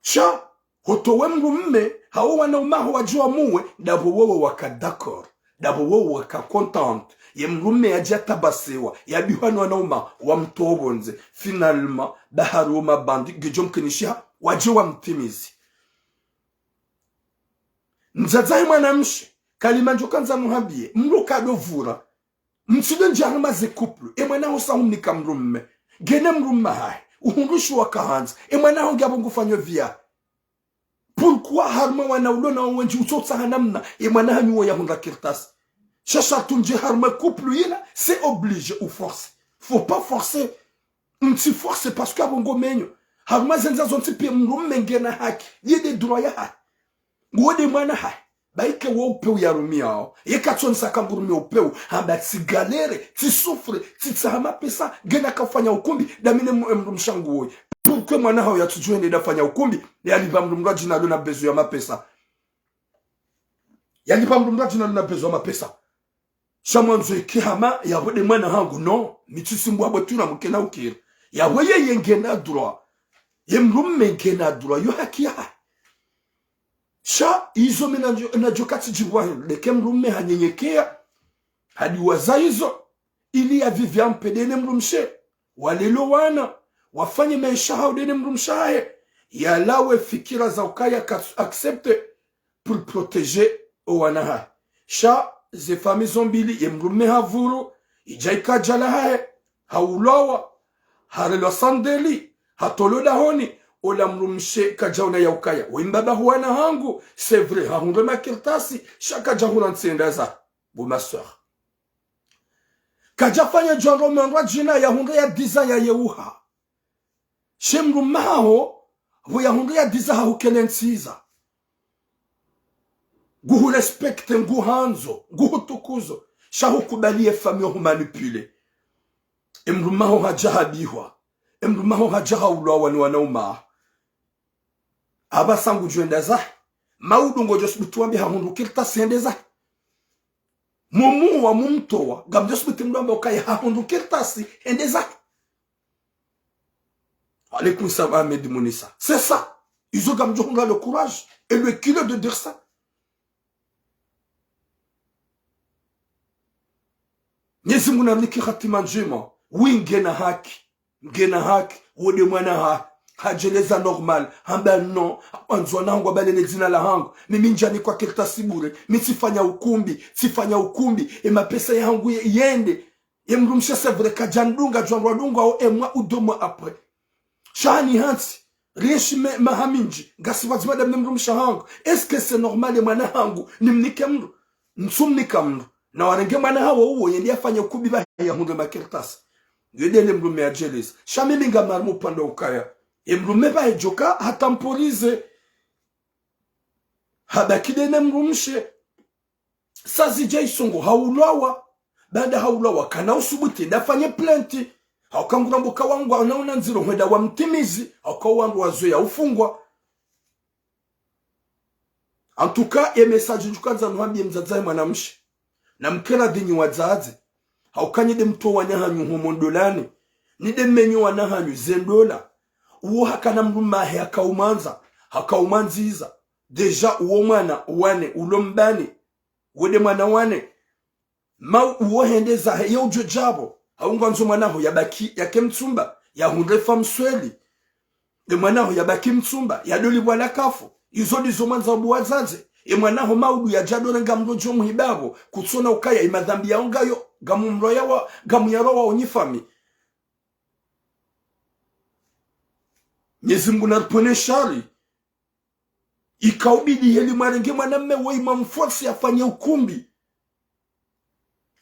Sha, hotowe mdrume, hawo wanaume haho wadji wamuwe, ndapvo wewe waka d'accord. Ndapvo wewe waka contente. Ye mdrume yadja tabasewa, ya bihwa no wanaume, wamtowa pvondze. Finalement, bahari wo mabandi, ngedjo mkinishiha, wadje wamtimizi. Mdzadze hahe mwanamshe, kalima ndjo kandza nuhambie, mdru kado vura. Mtsidjo ndja harumwa ze couple, e mwana haho sa humnika mdrume. Ngena mdrume hahe, uhundru shuwa kahandza, e mwana haho ngiapvo ngufanyo via. Pourquoi harumwa wana ulo na wendji utsotsaha namna, e mwana hanyu wo ya hundra kartasi? Sha sha tu ndje harumwa couple yila, c'est obligé ou forcé. Faut pas forcer. Ntsi force parce que apvo ngo menyo. Harumwa ze ndziya zontsi pia mdrume ngena haki. Ye nde droit yahahe. Nguwo nde mwana hahe. Ba ike wo upeu yarumiao, ye katsonesa ka ngurumiao upeu, hamba tsigalere, tsisouffre, tsitsaha mapesa, ngena kafanya ukumbi, damine m-, mdrumshe hangu woyi. Pourquoi mwana haho yatsudjuwa hende yafanya ukumbi, yalipva mdru mdru adjina lo na besoin ya mapesa? Yalipva mdru mdru adjina lo na besoin ya mapesa. Sha mwandzo ike hama, yawe nde mwana hangu, non, mi tsisimbwa bwe tuna mkena ukiri. Yawe yeye ngena droit. Ye mdrume ngena droit, yo haki yahe. Sha, izo mi nadjo, nadjo katsidjibwa hindru. Ndeke mdrume hanyenyekeya, hadiwaza izo, ili yavivie mpvendze ne mdrumshe. Walele wana, wafanye maesha hawo nde ne mdrumshe hahe. Yalawe fikira za ukaya katsu accepter pour protéger owana hahe. Sha, ze famille zo mbili, ye mdrume havuru, idja ika djala hahe, haulwawa, harelwa sandeli, hatolwa dahoni, ola mdrumshe kadjaona ya ukaya we mbaba ho wana hangu, c'est vrai, hahundre makartasi, sha kadjahura ntsenda za, bo ma sœur. Kadjafanya djwandro mndru adjina yahundre ya dix ans yayeuha. She mdrume haho, pvo yahundre ya dix ans hahukele ntsiza. Nguhu respecte, nguhandzo, nguhutukuzo. Sha hukubali ye famille humanipule. E mdrume haho hadja habihwa. E mdrume haho hadja haulwawa ni wanaume. Apvasa ngudjo enda zahe. Maudu ngodjo subutu wambe hahundru kartasi hende zahe. Mumuwa mumtowa, ngamdjo subutu mdru wambe ukaya hahundru kartasi hende zahe. Wa alaykum salam, Ahmed Mounissa. C'est ça. Izo ngamdjo hundra le courage et le culot de dire ça. Mwenyezi Mungu narinike hatima ndjema. Wi ngena haki. Ngena haki. Wo nde mwana hahe. Hadjeleza normal. Hamba non. Wandzo wana hangu wabalele dzina lahangu. Mimi ndjanikwa kartasi bure. Mi tsifanya ukumbi. Tsifanya ukumbi. E mapesa yahangu ye-, yende. Ye mdrumshe c'est vrai kadjandunga, djwandrwa dungwa o un mois ou deux mois après. Sha hanihantsi, rienshi me-, maha mindji, ngasi pvwadzima damine mdrumshe hangu. Est-ce que c'est normal ye mwana hangu nimnike mdru? Ntsumnika mdru. Na warenge mwana hawo uwo, yende yafanye ukumbi pvahe yahundre makartasi. Yo nde ne mdrume yadjeleza. Sha mimi ngamharumwa upvande ukaya, ye mdrume pvahe djoka hatemporiser. Habaki nde ne mdrumshe. Sa zidja isongo haulwawa. Baada haulwawa kana usubutu nda afanye plainte. Hauka nguramba uka wangu wana una ndziro hwenda wamtimizi. Hauka wandru wazoweya ufungwa. En tout cas, ye message ndjuka ndzanu hambie mdzadze he mwanamshe. Na mkera dhinyi wadzadze. Hauka nyi nde mtowa wana hanyu homo ndolani. Nyi nde mmenyo wana hanyu ze ndola. Uwo hakana mdrume hahe hakaumwandza. Hakaumwandziza. Déjà, uwo mwana, wane, ulo mbani. Wo nde mwana wane. Ma uwo hende zahe, ye udjo djapvo. Hau ngwandzo mwana haho yabaki, yake mtsumba, yahundre femme seule. Ye mwana haho yabaki mtsumba, yadolipvwa la kafu. Izo ndizo mwandzao bo wadzadze. Ye mwana haho maudu yadja dorenga mdru djo muhibapvo, kutsona ukaya ye madhambi yawo ngayo, ngamumloya wa, ngamuyarwa wa onyi famille. Mwenyezi Mungu naripvwene shari. Ikaubidi heli mwarenge mwanamme woyi mwamforce yafanye ukumbi.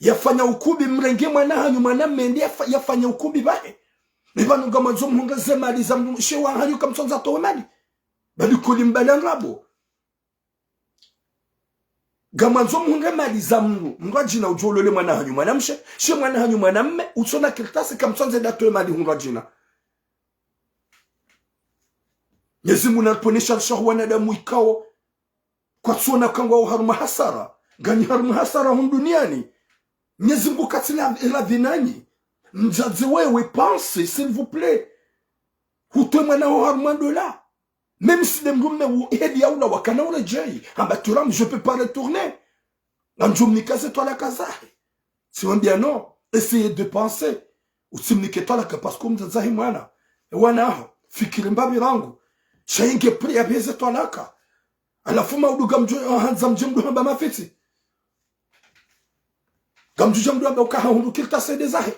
Yafanya ukumbi, mrenge mwana hanyu mwanamme ndi yafa-, yafanye ukumbi pvahe. Ni pvanu ngamwandzo mhundre ze mali za mdru, she wa hanyu kamtsandza towe mali. Badi kuli mbala ndrabo. Ngamwandzo mhundre mali za mdru, mdru adjina udjo ulole mwana hanyu mwanamshe, she mwana hanyu mwanamme, utsona kartasi kamtsandze nda towe mali hundru adjina. Mwenyezi Mungu naripvwene shari sha ho wanadamu ikao, kwatsona ka ngwawo harumwa hasara, nganyi harumwa hasara hunu duniani. Mwenyezi Mungu katsi la-, radhi nanyi. Mdzadze wewe pense, s'il vous plaît. Hutowe mwana haho harumwa ndola. Même si nde mdrume wu heli yaulawa kana uredjeyi, hamba turam, je peux pas retourner. Ngamdjo mnika ze twalaka zahe. Tsimwambia non, essayez de penser. Utsimnike twalaka parce que mdzadze he mwana. E wana haho, fikiri mbapvi rangu. Sha yenge prêt yapve ze twalaka. Halafu maudu ngamdjo, ah, handza mdje mdru hamba mafitsi. Ngamdjo dja mdru hamba uka hahundru kartasi hende zahe.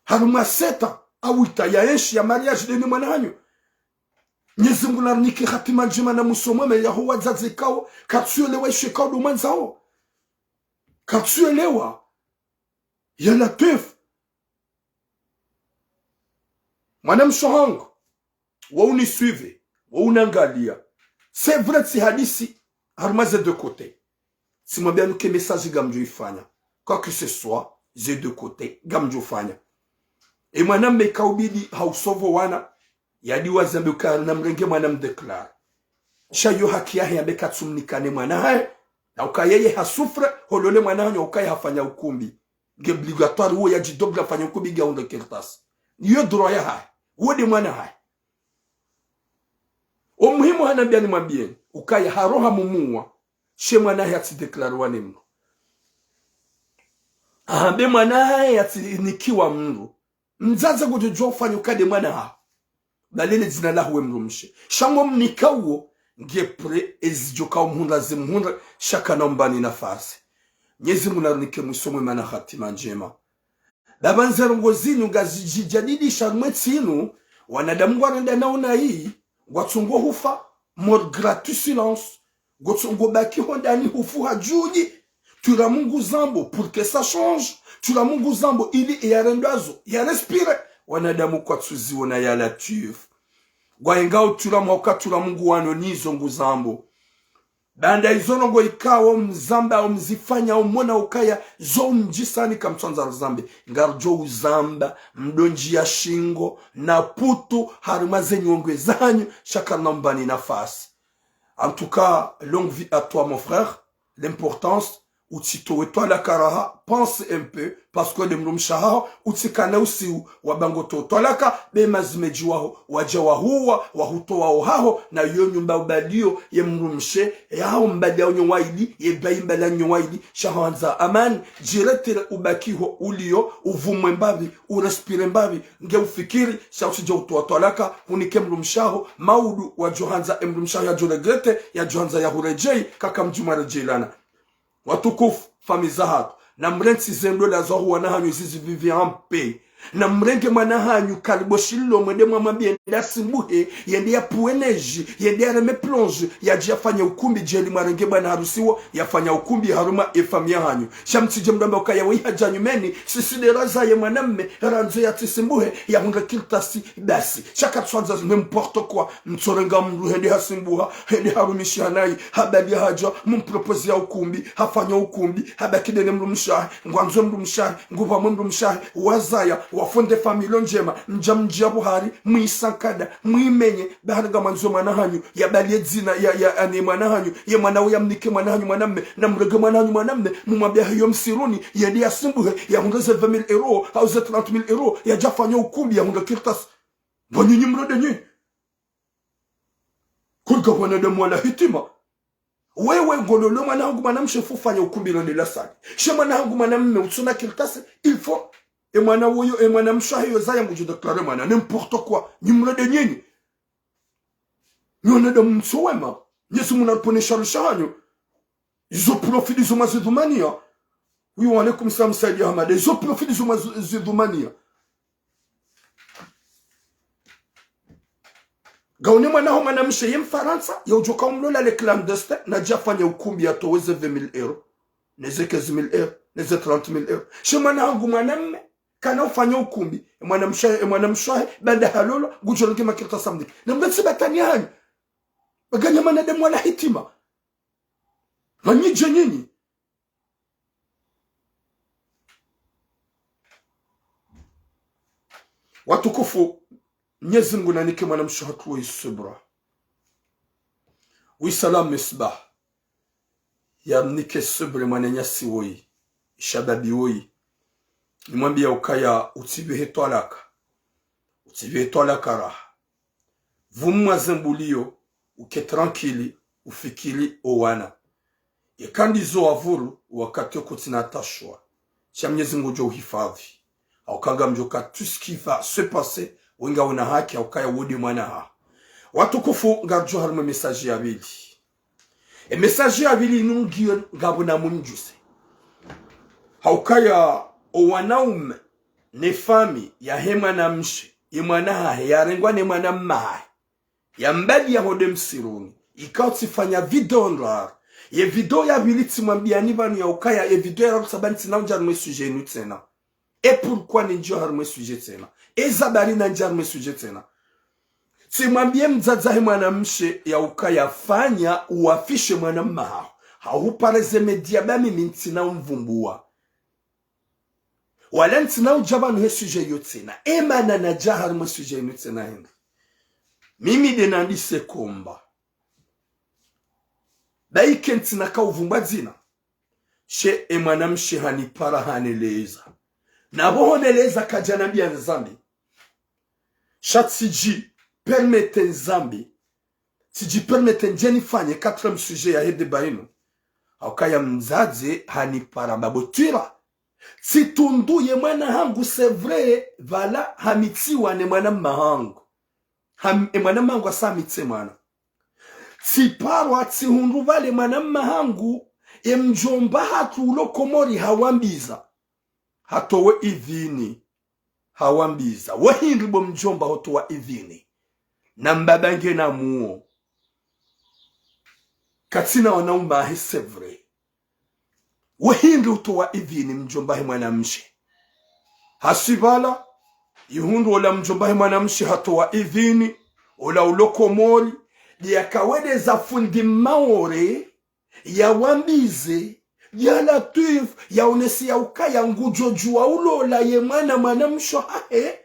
Harumwa sept ans, au huit ans, ya enshi ya mariage nde ne mwana hanyu. Mwenyezi Mungu narinike hatima ndjema na mwiso mwema ya ho wadzadze ikao, katsuelewa ishe ikao ndo mwandzao. Katsuelewa. Ya Latwif. Mwanamshe hangu, wo unisuivre, wo unangalia. C'est vrai tsi hadisi Harumwa ze deux côtés. Tsimwambiani uka e message ngamdjo ifanya. Quoi que ce soit, ze deux côtés, ngamdjo fanya. E mwanamme kaubidi hausovo wana, yadi wazambe uka namrenge mwana mdéclare. Sha yo haki yahe yambe katsumnikane mwana hahe, na uka yeye hasouffre, holole mwana hanyu uka ye hafanya ukumbi. Nge obligatoire uwo yadjidobla afanye ukumbi nge ahundre kartasi. Yo droit yahahe. Uwo nde mwana hahe. O muhimu hanambia nimwambieni, ukaya haroha mumuwa, she mwana hahe yatsi déclarwa ne mndru. Ahambe mwana hahe yatsinikiwa mndru. Mdzadze kudjudjuwa ufanya uka nde mwana haho. Balele dzina laho we mdrumshe. Sha ngo mnika uwo, nge prêt ezidjoka umhundra zimhundre, sha kana umbani nafasi. Mnyezi Mungu narinike mwiso mwema na hatima ndjema. Baba nze ndrongoo zinu ngazidjijadidisha harumwa entsi inu, wanadamu ngwarenda naona iyi, ngwatsongo hufa, mort gratuit silence, ngwatsongo baki hondani hufu ha djudji, tula Mungu zambo, pour que ça change, tula Mungu zambo, ili eyarendwazo, ya respire, wanadamu kwatsuziona ya Latwif. Ngwaengao tula mwauka tula Mungu wano nizo nguzambo. Baanda izo ndrongoo ikao mzamba, au mzifanya, au mona ukaya, zo mdjisani kamtsandza rizambe. Ngaridjo uzamba, mdondji ya shingo, na putu, harumwa ze nyongwe zanyu, sha kana umbani nafasi. En tout cas, longue vie à toi, mon frère. L'importance, utsitowe twalaka raha, pense un peu, parce que nde mdrumshe haho, utsikana usiu, wamba ngotowa twalaka, be mazimedji waho, wadja wahuwa, wahutowa ohaho, na yo nyumba ubaliyo, ye mdrumshe, yaho mbali ya nyo waili, ye bayi mbali ya nyo waili, sha hwandza amani, djiretire ubaki ho uliyo, uvumwe mbapvi, urespire mbapvi, nge ufikiri, sha utsidja utowa twalaka, hunike mdrumshe haho, maudu, wadjo handza, e mdrumshe haho yadjo regretter, yadjo handza yahuredjeyi, kaka mdjuma redjeyilana. Watukufu, famille zahatru, namrentsi ze ndola zaho wana hanyu zizi vivre en paix. Namrenge mwana hanyu karibu shilo mwende mwamwambie yende asimbuhe, yende yapvuwe neji, yende yareme plonge, yadje yafanye ukumbi djeli mwarenge bwana harusi wo, yafanya ukumbi harumwa e famille hanyu. Sha mtsidje mdrwamba ukaya weyi hadja nyumeni, sisi nde razaye mwanamme, randzo yatsisimbuhe, yahundre kartasi, basi. Sha katsuandza n'importe quoi. Mtsorenga mndru hende hasimbuha, hende harumishiha nayi, habali hadja, mumpropoze ya ukumbi, hafanya ukumbi, habaki nde ne mdrumshe hahe, ngwandzo mdrumshe hahe, ngupvamwe mdrumshe hahe, wazaya, wafunde famille ndjema, mdja mdjiya buhari, mwisankada, mwimenye, bahari ngamwandzo mwana hanyu, yabali ye dzina, ya, ya, ani mwana hanyu, ye mwana uya mnike mwana hanyu mwanamme, namrenge mwana hanyu mwanamme, mumwambie hayo msiruni, yende yasimbuhe, yahundre ze vingt mille euros, au ze trente mille euros, yadje yafanye ukumbi, yahundre kartasi. Bo nyinyi mrode nyinyi. Kurga wanadamu wala hitima. Wewe ngololo mwana hangu mwanamshe fufanya ukumbi lo nde la salle. She mwana hangu mwanamme utsuna kartasi, il faut. E mwana woyo, e mwanamshe hahe yo zaya ngudjo déclarer mwana. N'importe quoi. Nyi mrode nyinyi. Nyi wanadamu mtso wema. Mnyezi Mungu naponesha rusha hanyu. Izo profit izo mwazidhumania. Oui, wa alaikum salam, Saidi Ahmad. Izo profit izo mwazidhumania. Ngaone mwana haho mwanamshe ye Mfarantsa, yaudjoka umlola le clandestin, nadje yafanye ukumbi yatowe ze vingt mille euros, neze quinze mille euros, neze trente mille euros. She mwana hangu mwanamme, kana ufanya ukumbi, e mwanamshe, e mwanamshe hahe, baanda halolwa, ngudjo renge makartasi mnike. Namrentsi batwaniya hanyu. Baganya wanadamu wala hitima. Manyidje nyinyi. Watukufu, Mnyezi Mungu nanike mwanamshe hatru woyi subra. Wi Salam Misbah. Yamnike subra mwananyasi woyi. Shababi woyi. Nimwambia ukaya utsipvihe twalaka. Utsipvihe twalaka raha. Vumwa zembuliyo, uke tranquille, ufikiri owana. Yeka ndizo wavuru, wakati okutsina tashwa. Sha Mnyezi Mungu ngudjo uhifadhwi. Hauka ngamdjoka tout ce qui va se passer, we ngauna haki, haukaya wo nde mwana haho. Watukufu, ngaridjo harumwa e message ya pvili. E message ya pvili inu ngiyo ngapvo namumdjuse. Haukaya owanaume, ne famille yahe mwanamshe, ye mwana hahe, yarengwa ne mwanamme hahe. Yambali yahonde msiruni. Ikao tsifanya video ndraru. Ye video ya pvili tsimwambiani pvanu yaukaya, ye video ya raru tsabani tsina undja harumwa e sujet inu tsena. Et pourquoi nindjiyo harumwa e sujet tsena. Eza bari nandjiya harumwa e sujet tsena. Tsimwambiye mdzadze wahe mwanamshe ya ukaya fanya uwafishe mwanamme haho. Hahupara ze média ba mimi ntsina umvumbua. Wala ntsina udja pvanu he sujet iyo tsena. E mana nadja harimwa e sujet inu tsena hindri. Mimi nde nandise combat. Ba ike ntsina ka uvumbua dzina. She e mwanamshe hanipara haneleza. Na pvo honeleza kadja nambiya nizambe. Sha tsidji permettre nizambe. Tsidji permettre ndje nifanye quatrième sujet yahe débat inu. Haukaya mdzadze hanipara mbapvo twira. Tsitundu ye mwana hangu, c'est vrai, pvala hamitsiwa ne mwanamme hangu. Ham-, e mwanamme hangu hasa hamitse mwana. Tsiparwa tsihundru pvale mwanamme hangu, e mdjomba hatru ulo Komori hawambiza. Hatowe idhini. Hawambiza. We hindri bo mdjomba hotowa idhini. Na mbaba ngena muo. Katsina wanaume ahe, c'est vrai. We hindri utowa idhini mdjomba he mwanamshe. Hasi pvala, ihundru ola mdjomba he mwanamshe hatowa idhini, ola ulo Komori, nde yakaweleza fundi Maore, yawambize, ya Latwif, yaonese ya ukaya ngudjo djuwa ulola ye mwana mwanamshe hahe,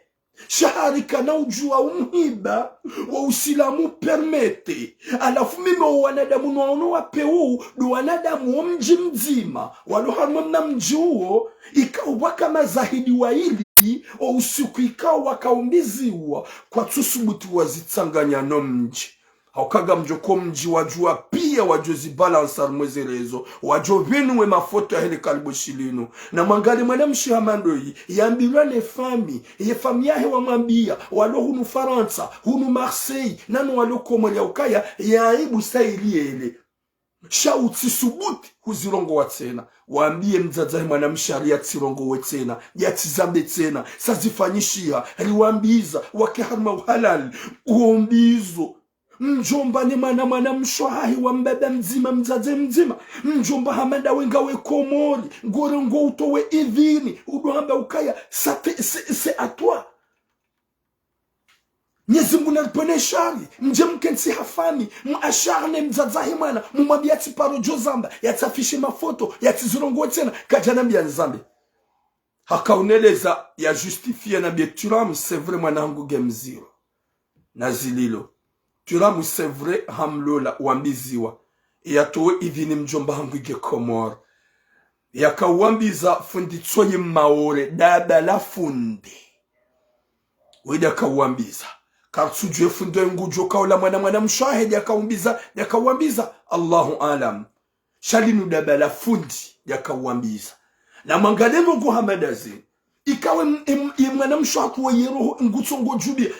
sha harikana udjuwa umhiba, wo usilamu permettre. Halafu mimi wo wanadamu nwaono wa pewu, ndo wanadamu wo mdji mdzima, walo harumwa mna mdji uwo, ikao pvwaka mazahidi waili, o usiku ikao wakaumbiziwa, kwatsusubuti wazitsanganya no mdji. Hauka ngamdjo ko mdji wadjuwa piya wadjo zibalansa harumwa ze réseaux, wadjo pvinu we mafoto yahe le kaliboshi linu. Na mwangalie mwanamshe hama ndoyi, yambilwa ne famille, ye famille yahe wamwambiya, walo hunu Farantsa, hunu Marseille, nano walo Komori ya ukaya, ye aibu sa ili yele. Sha utsisubuti huzirongowa tsena. Wambiye mdzadze wahe mwanamshe hari yatsirongowe tsena, yatsizambe tsena, sa zifanyishiha, riwambiza, wake harumwa uhalali, uombizo. Mdjomba ne mwana mwanamshe hahe wa mbaba mdzima, mdzadze mdzima. Mdjomba hama ndawe ngawe Komori, ngore ngo utowe idhini, udo hamba ukaya, ça te-, c'est, c'est à toi. Mnyezi Mungu naripvwene shari, mdje mkentsi ha famille, muashar ne mdzadze wahe mwana, mumwambiye yatsiparo djo zamba, yatsafishe mafoto, yatsizirongowe tsena, kadja nambiya nizambe. Hakauneleza ya justifier nambiye Thuram, c'est vrai mwana hangu nge mdziro. Na zililo. Thuram, c'est vrai hamlola, wambiziwa. Yatowe idhini mdjomba hangu nge Komori. Yakauwambiza fundi tsoyi Maore, daba la fundi. Wede yakauwambiza. Kartsudjuwa fundi ngudjo kaula mwana mwanamshe hahe, yakaumbiza, yakauwambiza. Allahu alam. Sha linu daba la fundi, yakauwambiza. Na mwangalie ngo hama ndaze. Ikawe m-, em-, ye mwanamshe haku we ye roho ngutsongo djubiya.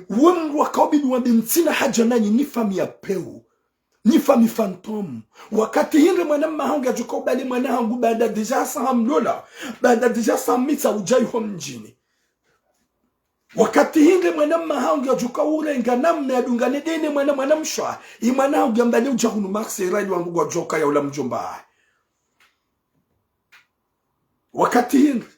We mndru wakaubidi wambe ntsina haja nanyi, nyi famille ya pewu. Nyi famille fantôme. Wakati hindri mwanamme hangu yadjoka ubali mwana hangu baanda déjà hasa hamlola. Baanda déjà hasa hamitsa udja iho mdjini. Wakati hindri mwanamme hangu yadjoka urenga namna yadungane dene mwana mwanamshe. Ye mwana hangu yambane udja hunu Marseille rali wangu ngwadjoka yaula mdjomba hahe. Wakati hindri.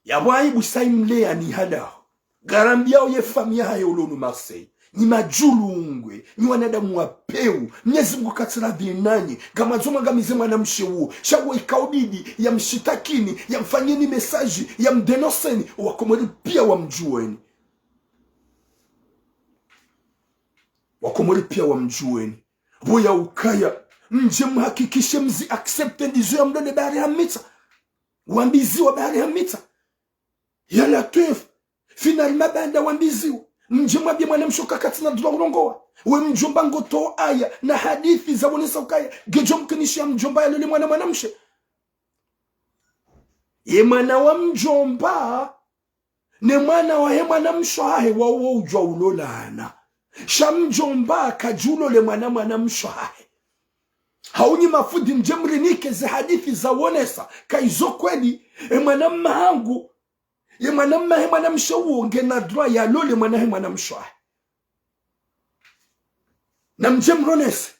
Yapvo aibu sa imleya ni hadaho. Ngarambiyawo ye famille yahahe ulo hunu Marseille. Nyi madjulungwe, nyi wanadamu wa pewu, Mnyezi Mungu katsiradhi nanyi, ngamwandzo mwangamize mwanamshe uwo, sha wo ikaubidi, yamshitakini, yamfanyeni message, yamdénonceni, Wakomori piya wamdjuweni. Wakomori piya wamdjuweni. Pvo ya ukaya, mdje muhakikishe mzi accepter ndizo yamlole bahari hamitsa. Wambiziwa bahari hamitsa. Ya Latwif, finalement baanda wambiziwa. Mdje mwambiye mwanamshe uka katsina droit urongowa. We mdjomba ngotowo aya na hadisi zawonesa ukaya ngedjo mkinishiya mdjomba yalole mwana mwanamshe. Ye mwana wa mdjomba, ne mwana wahe mwanamshe hahe wawo udjuwa ulolana. Sha mdjomba kadji ulole mwana mwanamshe hahe. Hau nyi mafundi mdje mrinike ze hadisi zawonesa ka izo kweli, e mwanamme hangu, ye mwanamme hahe mwanamshe uwo ngena droit yalole mwana hahe mwanamshe hahe. Na mdje mronese.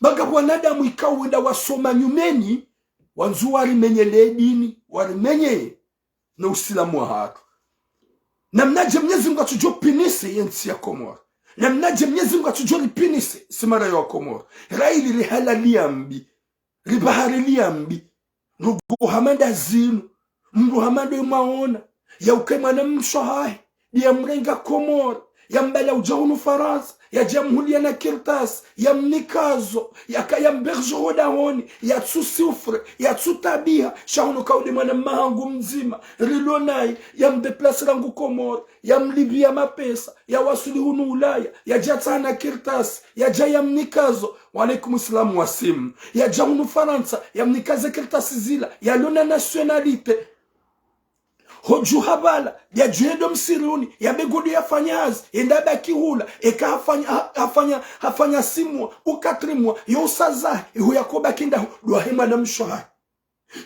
Ba ngapvo wanadamu ikao wenda wasoma nyumeni, wandzo warimenye le dini, warimenye no usilamu wahatru. Na mnadje Mnyezi Mungu atsudjo pinise ye ntsi ya Komori. Namnadje Mnyezi Mungu atsudjo ripinise, si mara ya Komori. Raili rihalali ya mbi. Ribahari liya mbi. Ndugu hama nda zinu. Mndru hama ndo mwaona. Ya uke mwana mshe hahe. Ndiya mrenga Komori. Ya mbala udja hunu Farantsa. Yadja mhuliya na kartasi. Ya mnikazo. Yaka ya mberjo hodahoni. Yatsu souffre. Yatsu tabiha. Sha hunu kaude mwana mma hangu mdzima. Rilo nayi. Ya mdéplace rangu Komori. Ya mlipviya mapesa. Ya wasuli hunu Ulaya. Yadja tsaha na kartasi. Yadja ya mnikazo. Wa alaikum salam Wasim. Yadja hunu Farantsa, ya mnikaze kartasi zila, yalo na nationalité. Hodju habala, yadju hendo msiruni, ya begodo yafanya hazi, yenda baki hula, eka hafanya, ha-, hafanya, hafanya six mois, ou quatre mois, yo usaza, iho yako baki ndaho, ndo wahe mwana mshe hahe.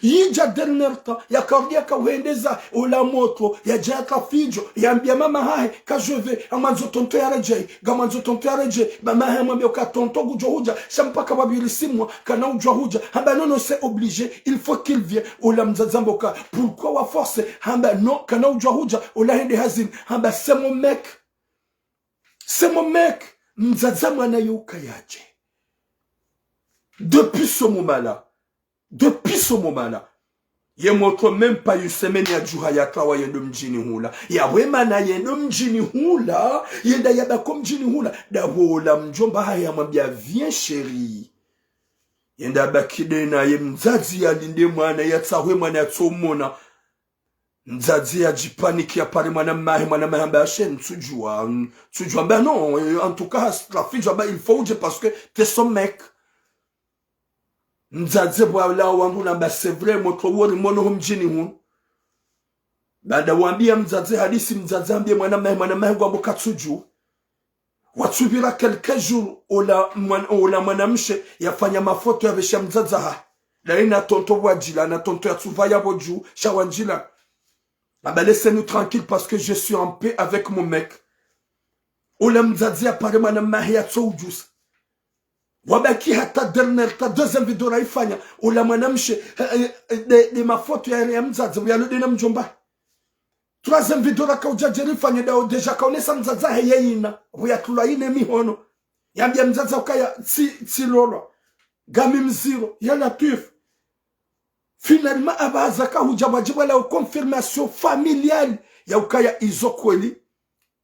Yidja dernier temps, yakaudi yakauhendeza, ola motro, yadja yaka fidjo, yambia mama hahe, ka je vais, ngamwandzo tonton yaredjei, ngamwandzo tonton yaredjei, mama hahe hamwambia uka tonton ngudjo hudja, sha mpaka wapviri six mois, kana udjwa hudja, hamba non, non, c'est obligé, il faut qu'il vienne, ola mdzadze hamba uka, pourquoi wa forcer, hamba non, kana udjwa hudja, ola hende hazini, hamba c'est mon mec, c'est mon mec, mdzadze mwana yo uka yadje. Depuis ce moment-là, Depuis ce moment-là, ye motro même pas une semaine yadjuha yatsawa yendo mdjini hula. Yawe mana yendo mdjini hula, yenda yabako mdjini hula. Ndaho ola mdjomba hahe hamwambia, viens chérie. Yenda baki ndena ye mdzadze yalinde mwana, yatsahwe mwana yatsomona. Mdzadze yadjipaniki yapare mwana mmahe, mwana mmahe hamba, ashe, ntsudjua, ntsudjua. Hamba non, euh, en tout cas, la fille, hamba, il faut udje parce que t'es son mec. Mdzadze pvwalawa wandru namba, c'est vrai, motro wori mono ho mdjini hunu. Baada wambia mdzadze hadisi, mdzadze hambie mwana mmahe, mwana mmahe ngwambo katsudju. Watsupvira quelques jours, ola mwan-, ola mwanamshe yafanya mafoto yapvesha mdzadze hahe. Dayi na tonton pvwadjila, na tonton yatsupva yapvo dju, sha wandjila. Hamba, laissez-nous tranquille parce que je suis en paix avec mon mec. Ola mdzadze yapare mwana mmahe yatso udjusa. Wabaki hata dernier temps, deuxième vidéo raifanya, ola mwanamshe, eh, eh, eh, nde, nde mafoto ya, ya mdzadze, uyalo ndena mdjomba. Troisième vidéo rakaudja dje rifanye ndaho déjà kaonesa mdzadze hahe yeyina, uyatulwa yine mihono. Yambia mdzadze ukaya tsi, tsilolwa. Ngami mziro, ya Latwif. Finalement, apvaha zaka hudja pvwadjipvwa la confirmation familiale ya ukaya izo kweli.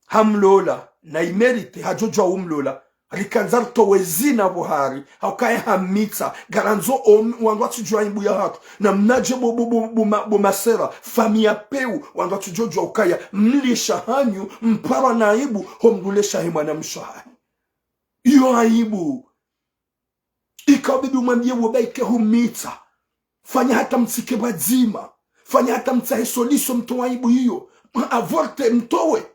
Hamlola, na imérité, hadjodjwa umlola. Rikandza ritowe zina pvohari, ha ukaya hamitsa, ngarandzo om-, wandru watsudjua aibu yahatru. Namnadje bo, bo, bo, bo ma-, bo masera, famille ya peu, wandru watsudjodjua ukaya, mlisha hanyu, mparwa na aibu, ho mlulesha he mwanamshe hahe. Iyo aibu. Ika ubidi umwambie wo baike humitsa. Fanya hata mtsike pvwadzima. Fanya hata mtsahe solution mtowe aibu iyo. Avorte mtowe.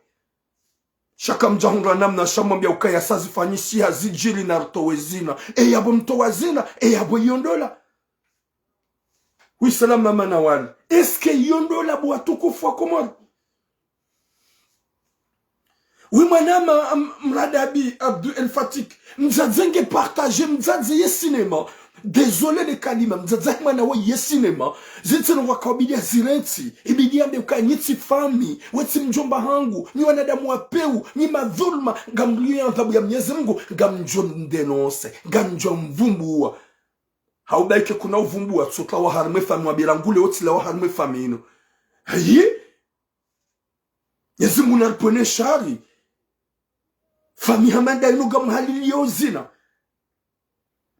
Sha kamdjahundra namna sha mwambia ukaya sa zifanyishiha zidjiri na ritowe zina. E yapvo mtowa zina, e yapvo iyo ndola. Oui, salam mama Nawal. Est-ce que iyo ndola bo watukufu wa Komori? Oui, mwanama, m-, Mradabi Abdou El Fatik. Mdzadze nge partage, mdzadze ye cinéma. Désolé le kalima, mdzadze mwana wo ye cinéma. Zitsino wakaubidi ya zirentsi. Ibidi yambe uka nyi tsi fami, we tsi mdjomba hangu, nyi wanadamu wa peu, nyi madhulma, ngamliyo ya adhabu ya Mnyezi Mungu, ngamdjo mdénoncer, ngamdjo mvumbua. Haubaike kuna uvumbua, tsotlawa harimwe fami, wabira ngule otsilawa harimwe fami inu. Hayi? Mnyezi Mungu naripvwene shari. Fami hama nda inu ngamhaliliyo zina.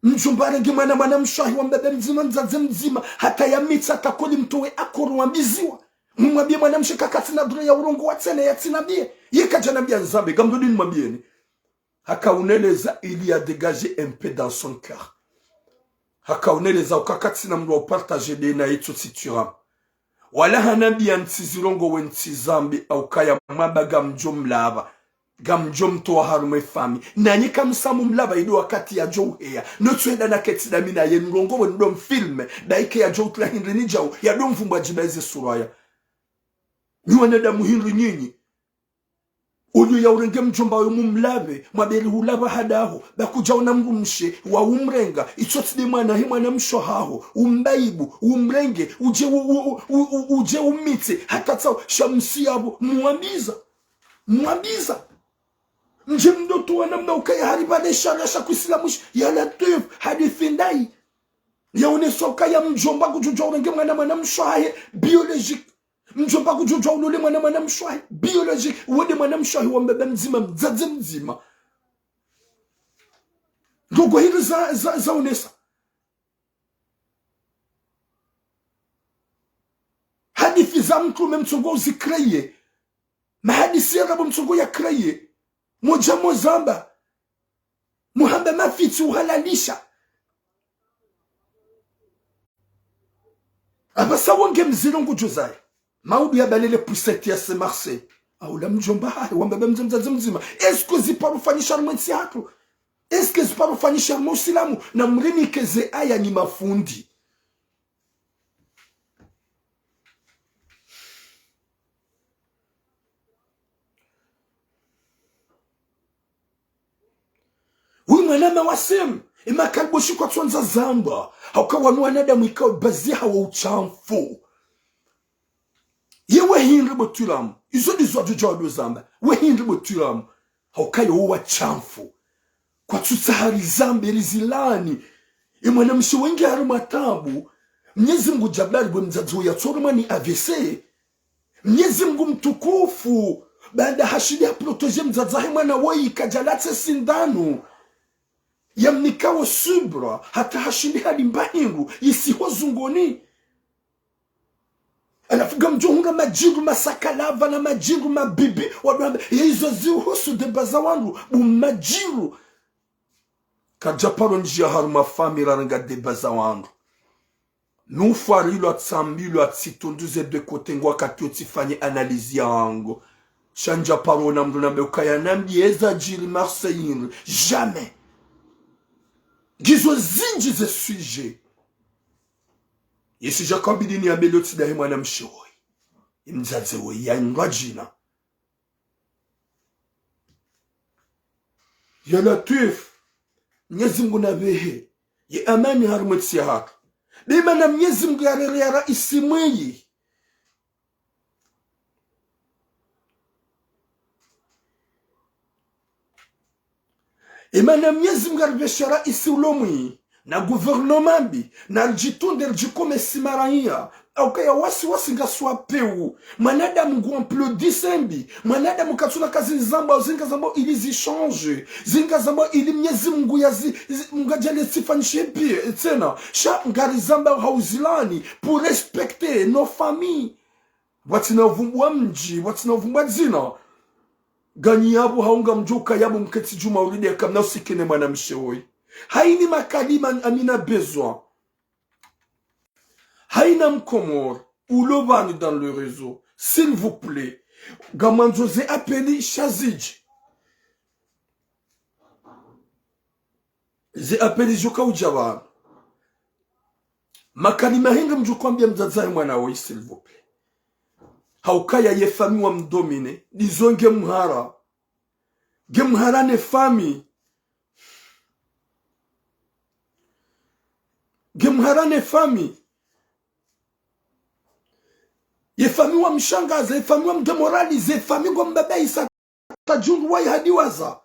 Mdjomba arenge mwana, mwanamshe hahe wa mbaba mdzima, mdzadze mdzima, hata yamitsa, hata koli mtowe akoro wambiziwa. Mumwambie mwanamshe ka katsina droit ya urongowa tsena, yatsinambie. Ye kadjanambia nzambe, ngamdjo nimwambieni. Hakauneleza, il a dégagé un peu dans son cœur. Hakauneleza uka katsina mndru wa upartager nde na itso situation. Wala hanambia ntsizirongowe ntsizambe, ha ukaya mwamba ngamdjo mlapva, ngamdjo mtowa harumwe fami. Nanyi kamsamu mlapva ido wakati yadjo uheya. Notsuhenda naketsi dami naye nrongowe ndo mfilme. Baike yadjo utula hindri nidjau, yado mvumbua djiba eze suraya. Nyi wanadamu hindri nyinyi. Uyo yaurenge mdjomba uyo mumlapve, mwaberi hulapva hadaho, ba kudjaona mdrumshe, wa umrenga, itso tsi nde mwana he mwanamshe haho, umbaibu, umrenge, udje u-, u-, u-, u-, u-, udje umitse, hata tsao, sha msi yapvo, mwambiza. Mwambiza. Ndje mdru tu wana mna ukaya hari pvale sharia sha kiislamu shi, ya Latwif, hadisi ndayi yaonesa ukaya mdjomba kudjudjuwa ulole mwana, mwana mshe wahe biologique. Mdjomba kudjudjuwa ulole mwana, mwana mshe wahe biologique. Wo nde mwana mshe wahe wa mbaba mdzima, mdzadze mdzima. Ndrongo hindri za, za, zaonesa. Hadisi za mtrume mtsongo uzi créer. Mahadisi ya Arabu mtsongo ya créer. Mdja mzamba. Muhamba mafitsi uhalalisha. Apvasa wo nge mzilo ngudjo zaya. Maudu ya balele puisette ya se Marseille. Aula mdjomba hahe, wa mbaba mdzima, mdzadze mdzima. Est-ce que ziparo fanyisha harumwa entsi yahatru? Est-ce que ziparo fanyisha harumwa usilamu? Na mrinike ze aya nyi mafundi. Wi mwanama wa semu, ema kaliboshi kwatsondza zamba, hauka wanu wanadamu ikao bazi hawo ushamfu. Ye we hindri bo twilamu, izo ndizo wadjodja wado zamba, we hindri bo twilamu, hauka yo wo washamfu. Kwatsutsaha rizambe rizilani, e mwana mshe wo nge harumwa tabu, Mnyezi Mngu djabari bwe mdzadze wo yatsorumwa ni A V C, Mnyezi Mngu mtukufu, baada hashindi ha protéger mdzadze wahe mwana woyi kadjalatse sindanu, yamnikao subra, hata hashindi halimba hindru, isiho zungoni. Halafu ngamdjo hundra madjiru masakalava na madjiru mabibi, wado wamba, ye izo zihusu débat za wandru, bu madjiru. Kadjaparo ndjia harumwa famille rarenga débat za wandru. Nufwarilwa, tsambilwa, tsitunduze de côté ngo wakati wo tsifanye analyse yahangu. Sha ndjaparo ona mndru nambe ukaya nambiye zadjiri Marseille hindri. Jamais. Ngizo zindji ze sujet. Ye sujet kabidi niyambe leo tsi ndahe mwana mshe woyi. Ye mdzadze woyi, ya ndrwadjina. Ya Latwif, Mnyezi Mngu napvehe ye amani harumwa entsi yahatru. Be mana Mnyezi Mngu yarere ya raisi mweyi. Emana Mnyezi Mngu yaripveshe raisi ulo mwi, na gouvernement mbi, na ridjitunde ridjikomesi maraiya, hauka ya wasiwasi ngasi wa pewu, mwanadamu ngu applaudisse mbi, mwanadamu katsuna ka zindru zambwao, zinu ngazambwao ili zi change, zinu ngazambwao ili Mnyezi Mngu yazi, zi, Mngu yadjaanlie tsifanyishe piya, tsena, sha ngarizambwao ha uzilani, pour respecter nos familles. Pvwatsina uvumbwa mdji, pvwatsina uvumbwa dzina. Nganyi yapvo hau ngamdjoka yapvo mketsi djuma uridi ya kamna usikene mwana mshe woyi. Hayina makalima amina besoin. Hayina mkomori, ulo pvanu dans le réseau. S'il vous plaît. Ngamwandzo ze appel sha zidje. Ze appel zidjoka udja pvanu. Makalima hindri mdjoka wambiya mdzadze wahe mwana woyi, s'il vous plaît. Hauka ya ye famille wa mdomine, ndizo nge mhara. Nge mhara ne famille. Nge mhara ne famille. Ye famille wa mshangaze, ye famille wa mdémoralize, ye famille ngo mbabaisa. Tajungu wayi hadiwaza.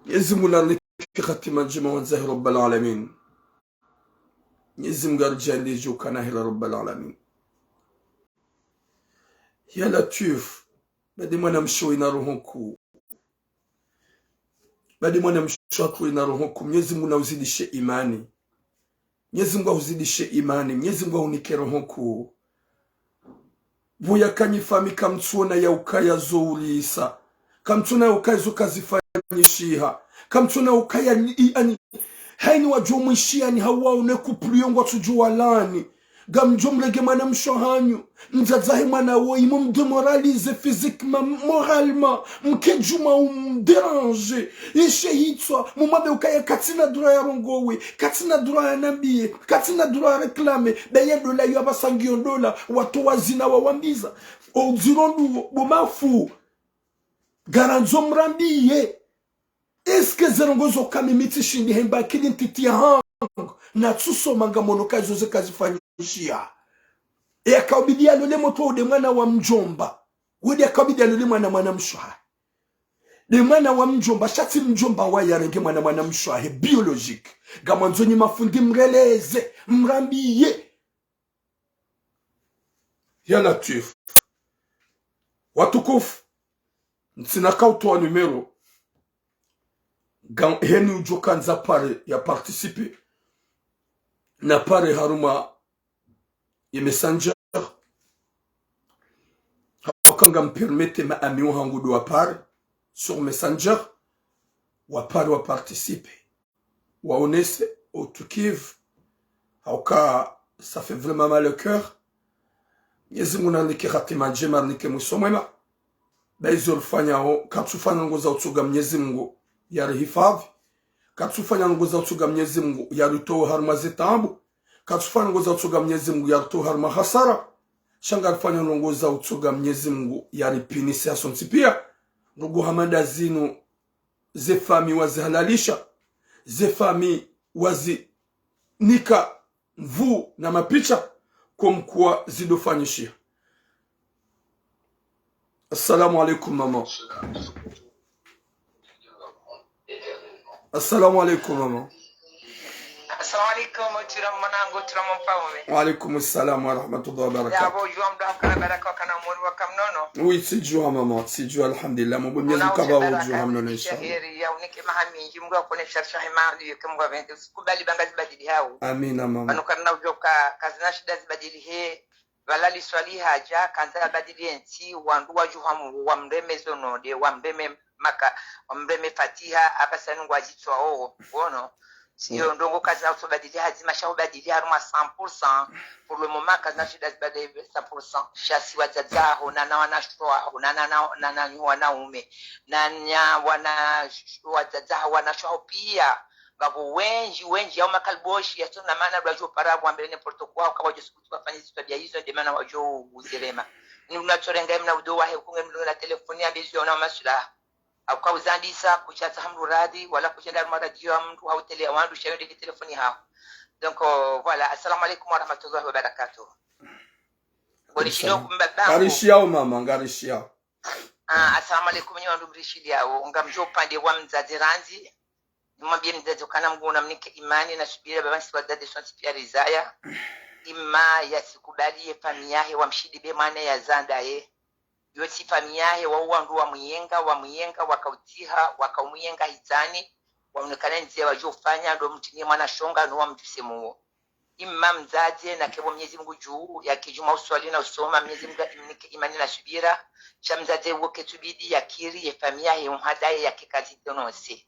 Mnyezi Mngu narinike khatima ndjema wandzahi Rabbal Alamin. Mnyezi Mngu aridjaanlie djo kana hela Rabbal Alamin. Ya Latwif, badi mwana mshe woyi na roho nkuu. Badi mwana mshe wahatru woyi na roho nkuu. Mnyezi Mngu nauzidishe imani. Mnyezi Mngu ahuzidishe imani. Mnyezi Mngu ahunike roho nkuu. Pvo yaka nyi famille kamtsuona ya ukaya zo urisa. Kamtsuona ya ukaya zo kazifanyishiha. Kamtsuona ya ukaya ni, i, ani, hayina wadjo mwishiya ni hawaone couple yo ngwatsudjo walani. Ngamdjo mrenge mwana mshe hanyu, mdzadze wahe mwana woyi, mumdémoralisé physiquement, moralement, mke djuma umdéranger, ishe hitswa, mumwambe ukaya katsina droit yarongowe, katsina droit yanambiye, katsina droit yaréclamer, be ye ndola yo apvasa ngiyo ndola, wandru wazina wawambiza. Odziro nduwo, bo mafu, ngarandzo mrambiye. Est-ce que ze ndrongo zo ka mimi tsishindi hemba akili ntiti hangu, natsusoma ngamono ka izo ze kazifanyishiha. E yakaubidi yalole motro nde mwana wa mdjomba. Wo nde yakaubidi yalole mwana mwana mshe wahe. Nde mwana wa mdjomba, sha tsi mdjomba waye yarenge mwana mwana mshe wahe, biologique. Ngamwandzo nyi mafundi mreleze, mrambiye. Ya Latwif. Watukufu, ntsina kautowa numéro. Nga heni udjo kandza pare ya participer. Na pare harumwa ye Messenger. Hauka ngam permettre ma amis wahangu ndo wa pare sur Messenger. Wa pare wa participer. Waonese utukivu. Hauka, ça fait vraiment mal au cœur. Mnyezi Mungu narinike hatima ndjema, arinike mwiso mwema. Ba izo rifanyao, katsufanya ndrongo za utsoga Mnyezi Mungu yarihifadhi. Katsufanya ndrongo za utsoga Mnyezi Mungu yaritowe harumwa ze taabu. Katsufanya ndrongo za utsoga Mnyezi Mungu yaritowe harumwa hasara. Sha ngarifanya ndrongo za utsoga Mnyezi Mungu yaripinise hasontsi pia. Ndrongo hama nda zinu, ze famille wazihalalisha, ze famille wazinika nvu na mapicha, comme quoi zidofanyishiha. Assalamu alaikum, maman. Assalamu alaikum, maman. Assalamu alaikum, Tiramu mwanangu, Tiramu mfaume. Wa alaikum salam wa rahmatullahi wa barakatuh. Yabo, djuwa mdo hakana baraka wakana mwoni waka mnono. Oui, tsidjuwa, maman, tsidjuwa, alhamdulillah. Mbo Mnyezi Mungu kaba udjuwa mnono, inshallah. Heri, ya unike maha mindji, Mungu akone sharisha hema, yoke Mungu avende. Usikubali ba ngazibadili hao. Amina, maman. Pvanu karina udjoka, kazina shida zibadili he. Pvala liswali hadja, kandza yabadili yentsi, wandru wadjuha mu-, wamreme zononde, wamreme maka, wamreme fatiha, apvasa nungu wadjitswa owo, wono. Siyo ndrongo kazina utsobadili hadzima, sha ubadili harumwa cent pour cent. Pour le moment, kazina shida zibadili cent pour cent. Sha si wadzadze waho, na, na wanashe waho, na, na, na, na, na wanaume, na, na wana, wadzadze waho, wanashe waho pia. Ngapvo wendji, wendji, yao makaliboshi, yatsona mana ndo wadjo para wambele n'importe quoi, uka wadjo subutu wafanye zitwabia izo, nde mana wadjo uzirema. Ni mna tsorenga mna udo wahe, kunge mna telefoni, ambe zio na masula. Hauka uzandisa, kutsatsaha mdru radhi, wala kutsenda harumwa radio ya mdru, hau tele ya wandru, sha yo nde telefoni haho. Donc, euh, voilà. Assalamu alaikum wa rahmatullahi wa barakatuh. Ngari shilio kumba bangu. Ngarishiyao, mama, ngarishiyao. Ah, assalamu alaikum, nyi wandru mrishiliyao. Ngamdjo upande wa mdzadze randzi. Nimwambie mdzadze ukana Mngu namnike imani na subira, baba nsi wadzadze sontsi pia rizaya. Imma yasikubali ye famiyi yahe wamshindi be mwana yazaa ndaye. Yo tsi famiyi yahe, wao wandru wamwiyenga, wamwiyenga, wakaudziha, wakaumwiyenga hitsani, waonekana ndziya wadjofanya, ndo mtiniye mwana shonga, no wamdjuse muo. Imma mdzadze, nake bo Mnyezi Mngu dju, yake djuma uswali na usoma, Mnyezi Mngu amnike imani na subira, sha mdzadze wo ketsubidi yakiri, ye famiyi yahe umhadaye yake kazi tonose.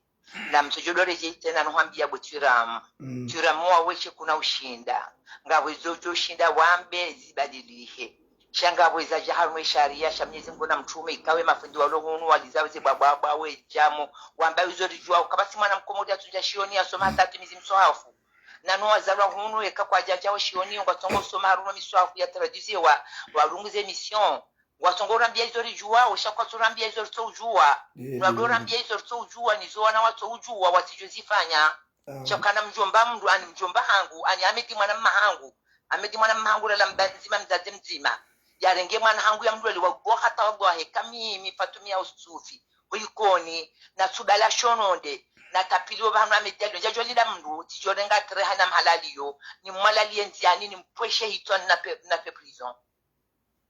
Na mtsudjo doreje tsena nuhwambia bo Tiramu. Mm. Tiramu wawe she kuna ushinda. Ngapvo izo udjo ushinda wambe zibadilihe. Sha ngapvo iza dja harumwa ye shariya sha Mnyezi Mngu na mtrume, ikawe mafundi walo hunu waliza weze bwabwabwa we djamo. Wamba izo ridjuwa, ukapvatsi mwana mkomori yatsundja shioni yasoma hata yatimizi mswahafu. Na no wazalwa hunu eka kwadjandja wo shioni, ngwatsongo usoma harumwa miswahafu ya traduziwa, walunguze mission. Ngwatsongo urambia izo ridjuwao, sha kwatsu urambia izo ritso udjuwa. Ye, ye. Ngwado urambia izo ritso udjuwa, nizo wana watso udjuwa, watsidjo zifanya. Ah. Sha ukana mdjomba mndru, ani mdjomba hangu, ani Amedi mwana mma hangu. Amedi mwana mma hangu lala mba ndzima mdzadze mdzima. Yarenge mwana hangu yamlole wa gwa hata wa gwa he, kami mi Fatumi ya usufi. Ho Ikoni, na tsubala shononde, na tapiliwo pvanu Amedi yalio, ndjadjo linda mndru, tsidjo renga treha na mhalaliyo, nimwalaliye ndziani, nimpvweshe hitswa na pe, na pe prison.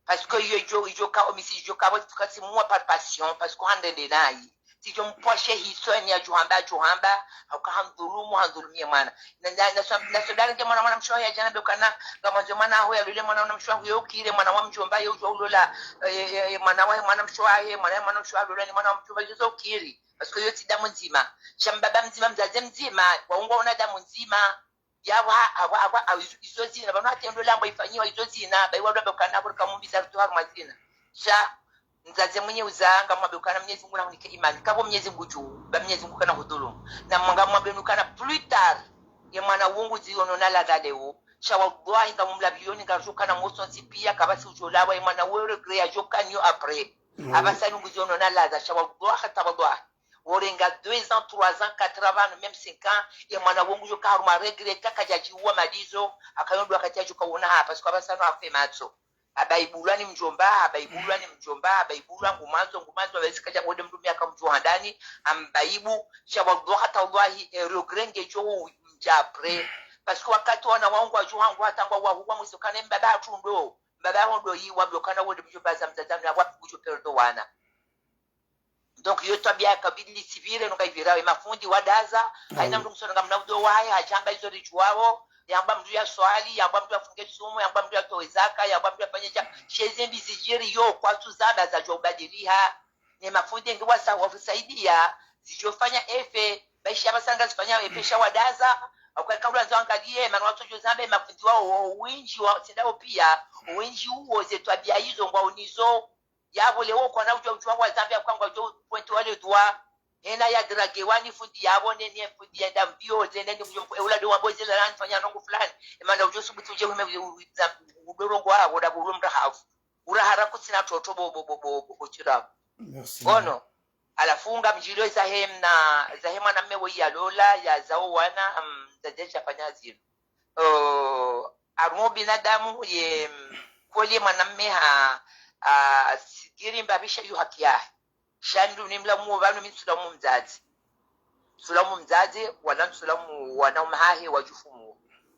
Parce que iyo idjo, idjo ka homicide, idjo ka, kasi muwa par passion, parce que handende nayi. Tsidjo mpvwashe hitswa ni yadjo hamba, yadjo hamba, hauka handhulumu, handhulumiye mwana. Na, na, na so, na so darenge mwana, mwana mshe wahe yadjana be ukana, ngamwandzo mwana waho yalole mwana, mwana mshe waho yo ukire, mwana wa mdjomba yo udjo ulola, eh, eh, eh, mwana wahe, mwana mshe wahe, mwana, mwana mshe wahe yalole ni mwana wa mdjomba, izo zo ukiri. Parce que yo tsi damu ndzima. Sha mbaba mdzima, mdzadze mdzima, waungwa una damu ndzima. Yapvo ha- apvo apvo a- izo- izo zina pvanu hata ndo lamba ifanyiwa izo zina, ba iwalwa be ukana apvo rika mumbi za rutu harumwa zina. Sha mdzadze mwenye uzaa ngamwambe ukana Mnyezi Mungu nahunike imani, kapvo Mnyezi Mungu dju, ba Mnyezi Mungu kana hudhulumu. Na mwanga mwambe nukana plus tard, ye mwana wo ngudjo ono na ladha leo, sha wallahi ngamumlapviyoni ngarudjo kana moso ntsi piya, kapvatsi udjo lawa ye mwana wo regret yadjo kanyo après. Apvasa ngudjo ono na ladha, sha wallahi hata wallahi. Worenga deux ans, trois ans, quatre ans, pvanu même cinq ans, ye mwana wo ngudjo ka harumwa regret, kakadja djiwa malizo, akayo ndo wakati yadjo kaona hapva, parce que apvasa no afe matso. Abaibulwa ni mdjomba, abaibulwa ni mdjomba, abaibulwa ngumandzo, ngumandzo, apvasa kadja wende mdrume akamdjuwa handani, ambaibu, sha wallahi hata wallahi, e regret ngedjo mdja après. Parce que wakati wana wangu wadjo hangu hata ngwa wahuwa mwiso kane mbaba hatru ndo, mbaba ho ndo yi, wambe ukana wende mdjomba za mdzadze, na wapi kudjo perdre wana. Donc, yo twabiya kabili sivire, nunga ivirawe mafundi wadaza, haina mndru msono ngamna udo wahe, hadjamba izo ridjuwawo, yamba mndru ya swali, yamba mndru ya funge tsumu, yamba mndru ya towe zaka, yamba mndru ya fanye dja, she ze mbi zidjiri yo, kwatsu zamba zadjo ubadiliha. Ne mafundi nge wasa wafusaidiya, zidjo fanya effet, ba isha apvasa ngazifanya effet sha wadaza, akwa kaula nzo angaliye, mana watsodjo zamba, mafundi wawo, wendji wa, tsinda wo piya, wendji uwo ze twabiya izo ngwawo nizo, yapvo leo kwana udjo udjuwa wa zamba ya kwangwadjo pointer wa le doigt. Hena ya draguer wani fundi yapvo nene fundi yenda mbio zene ni mdjo mfu- eula ndo wambo zela nani fanya nongo fulani. Emana udjo subutu udje hume u- u- za- udorongo wa woda bulu mrahafu. Urahara kutsina toto bo bo bo bo bo bo chirabu. Merci. Ono. Alafu ngamdjilo zahe mna, zahe mwanamme wo ya lola, ya zao wana, am, za djeja fanya zinu. Oh, harumwa binadamu ye, mm, kweli mwanamme ha, ha, sigiri mbapvisha yu haki yahe. Sha ndo nimlamuwo pvanu mi ntsulamu mdzadze. Ntsulamu mdzadze, wala ntsulamu wanaume hahe wadjufumu.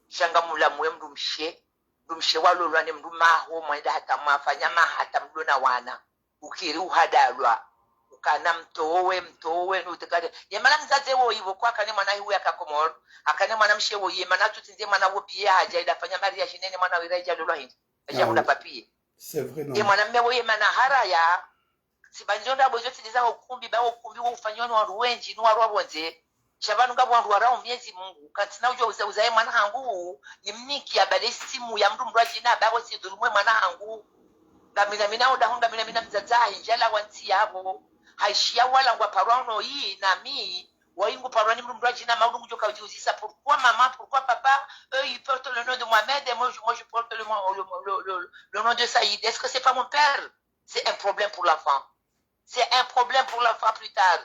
Sha ngamlamuwo ye mndru mshe, mndru mshe walolwa ne mndru maho, mwenda hata mwafanya maha hata mlo na wana. Ukiri uhadalwa. Ukana mtowe, mtowe, nutekare. Ye mana mdzadze wo ivo kwa akane mwana hiwe aka Komoro. Akane mwana mshe wo ye mana tutinze mwana wo piya hadja ida fanya mariage nene mwana wira idja lolwa hindri. Hadja hula papier. C'est vrai, non. Ye mwanamme wo ye mana haraya. Sibanjo nda bozo tiliza ukumbi, ba ukumbi wo ufanywa ni wandru wendji, ni wandru wa pvondze. Sha pvanu ngapvo wandru warao Mnyezi Mungu. Kantsina udjo uza- uzaye mwana hangu, nimniki ya bale simu ya mndru mndru adjina, ba wo sidhulumu ye mwana hangu. Ngamina mina oda ho, ngamina mina mdzadze, hindjala wa ntsi yapvo. Haishiya wala ngwaparwa uno yi, nami, wayi nguparwa ni mndru mndru adjina, maulu ngudjo kaudjiuzisa, pourquoi maman, pourquoi papa, eux, ils portent le nom de Mohamed, et moi, je, moi, je porte le, mo- le, le, le, le nom de Saïd. Est-ce que c'est pas mon père? C'est un problème pour l'enfant. C'est un problème pour l'enfant plus tard.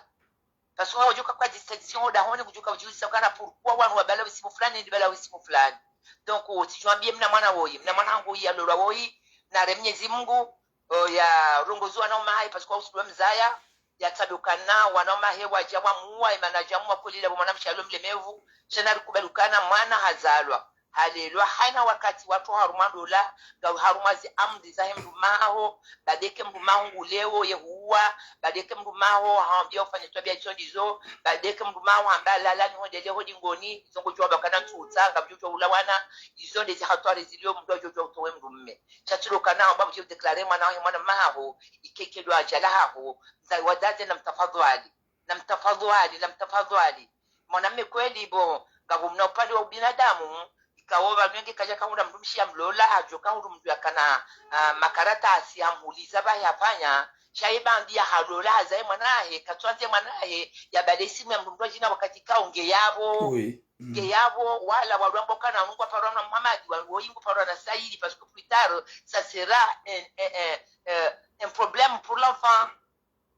Parce que wadjuka kwa distinction, oda honi kudjuka udjiuzisa kana pourquoi wanu wabala wisimu fulani, ndi bala wisimu fulani. Donc, tsidjwambiye mna mwana woyi, mna mwana hangu ya lolwa woyi, na re Mnyezi Mungu, oh, ya rongozi wanaume hahe, parce que wa usulwa mzaya, ya tsaduka na wanaume hahe wadja wamuwa, emana dja muwa kulila bo mwana mshe alo mlemevu, sha na rikubali ukana mwana hazalwa. Halelwa, haina wakati watru harumwa ndola, ngau harumwa zi amri zahe mndru maho, badeke mndru maho nguleo ye huwa, badeke mndru maho hambia ufanye twabiya iso ndizo, badeke mndru maho hamba lala ni hondele ho dingoni, izo ngudjuwa ba kana ntsutsa, ngamdjo djuwa ulawana, izo ndezi hatwari zilio mndru adjo djuwa utowe mndru mme. Sha tsi lo kana hamba mdjo déclarer mwana wahe mwana maho, ikeke ndo adjala haho, mzayi wadzadze na mtafadhwali, na mtafadhwali, na mtafadhwali. Mwanamme kweli bo, ngapvo mna upande wa ubinadamu, ikao pvanu nge kadja kahundra mndru mshe ya mlola, hadjo kahundru mndru yakana, ah, makaratasi, hamhuliza pvahe hafanya, sha ye bambi ya halola, hazaye mwana hahe, katsuandze mwana hahe, ya bale simu ya mndru mndru adjina wakati kao nge yapvo. Oui. Mm. Nge yapvo, wala walwamba ukana ngwaparwa na Muhammad, wa- woyi nguparwa na Saïd, parce que plus tard, ça sera un, un, un, euh, un problème pour l'enfant.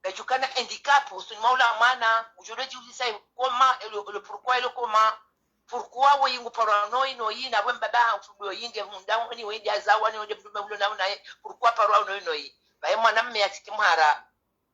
Ngadjukana handicap, usoni mwa ula mwana, udjo djiuzisa comment, et le, le pourquoi et le comment. Pourquoi woyi nguparwa noyi, noyi, na we mbaba hangu ndo yinge munda woni, wende azawa ni wende mndrume ulo na unaye, pourquoi parwa noyi, noyi. Baye mwanamme ya tiki mhara.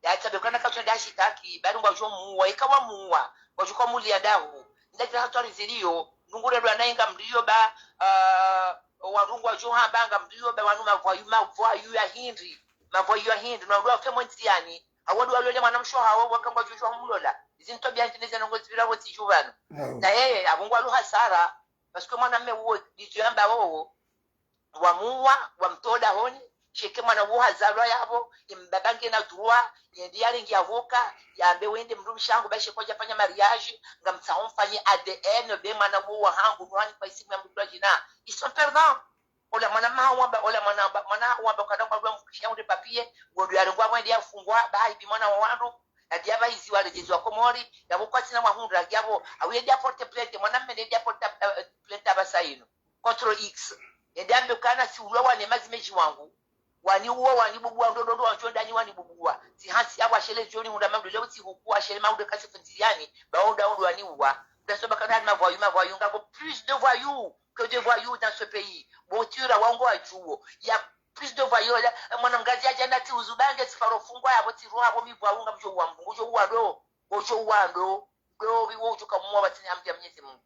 Ya tsabe kana katswenda ashitaki, bali ngwadjo muwa, ika wamuwa, ngwadjo kwa muliya dahu. Nda zila hatwari zilio, nungure lwa nayi ngamlio ba, ah, warungu wadjo hamba ngamlio ba, wanu mavwayu, mavwayu ya hindri, mavwayu ya hindri, na ndo wafe mwenzi yani, hawo ndo walole mwana mshe hawo, waka ngwadjo djuwa humulola. Izi ntwabiya ndjine ze nongo zipvira wo tsidju pvanu. Ah. Na yeye, apvo ngwalo hasara, parce que mwanamme uwo, ndizo yamba wowo, wamuwa, wamtowa dahoni, Sheke mwana wo hazalwa yapvo, ye mbaba ngena droit, yende yarenge avocat, yambe wende mdrumshe hangu, ba sheke wadja fanya mariage, ngamtsaho mfanye A D N, be mwana wo wahangu, nwani kwa isimu ya mdru wa djina. Ils sont perdants. Ola mwana maha wamba, ola mwana wamba, mwana wamba kana kwa dwa mvukisha unde papier, ngondo yarengwa mwende yafungwa, ba haibi mwana wa wandru, nadi yaba izi waredjezwa Komori, yapvo kwatsina mahundra, yapvo, awu yende ya porte plainte, mwana mme nende ya porte, eh, plainte apvasa inu. Contre X. Yende yambe kana si ulwa wane mazimedji wangu. Wani uwa, wani bubuwa, ndo, ndo, ndo, wanjo ndani wani bubuwa. Si hasi yapvo ashele djoni hundra mamdu leo si huku ashele mamdu kasi fundziyani, ba onda, onda wani uwa. Ndaso ba kana hali mavoyous, mavoyous ngapvo plus de voyous que de voyous dans ce pays. Bon, tu ra wango adjuo. Il y a plus de voyous. Là, mwana mgazi adja nati uzubange si faro fungwa yapvo ti roha pvo mi voyous ngamdjo uwa mbu, ngodjo uwa ndo. Ngodjo uwa ndo. Ndo, bi wo udjuka mwa batini amdi ya Mwenyezi Mungu.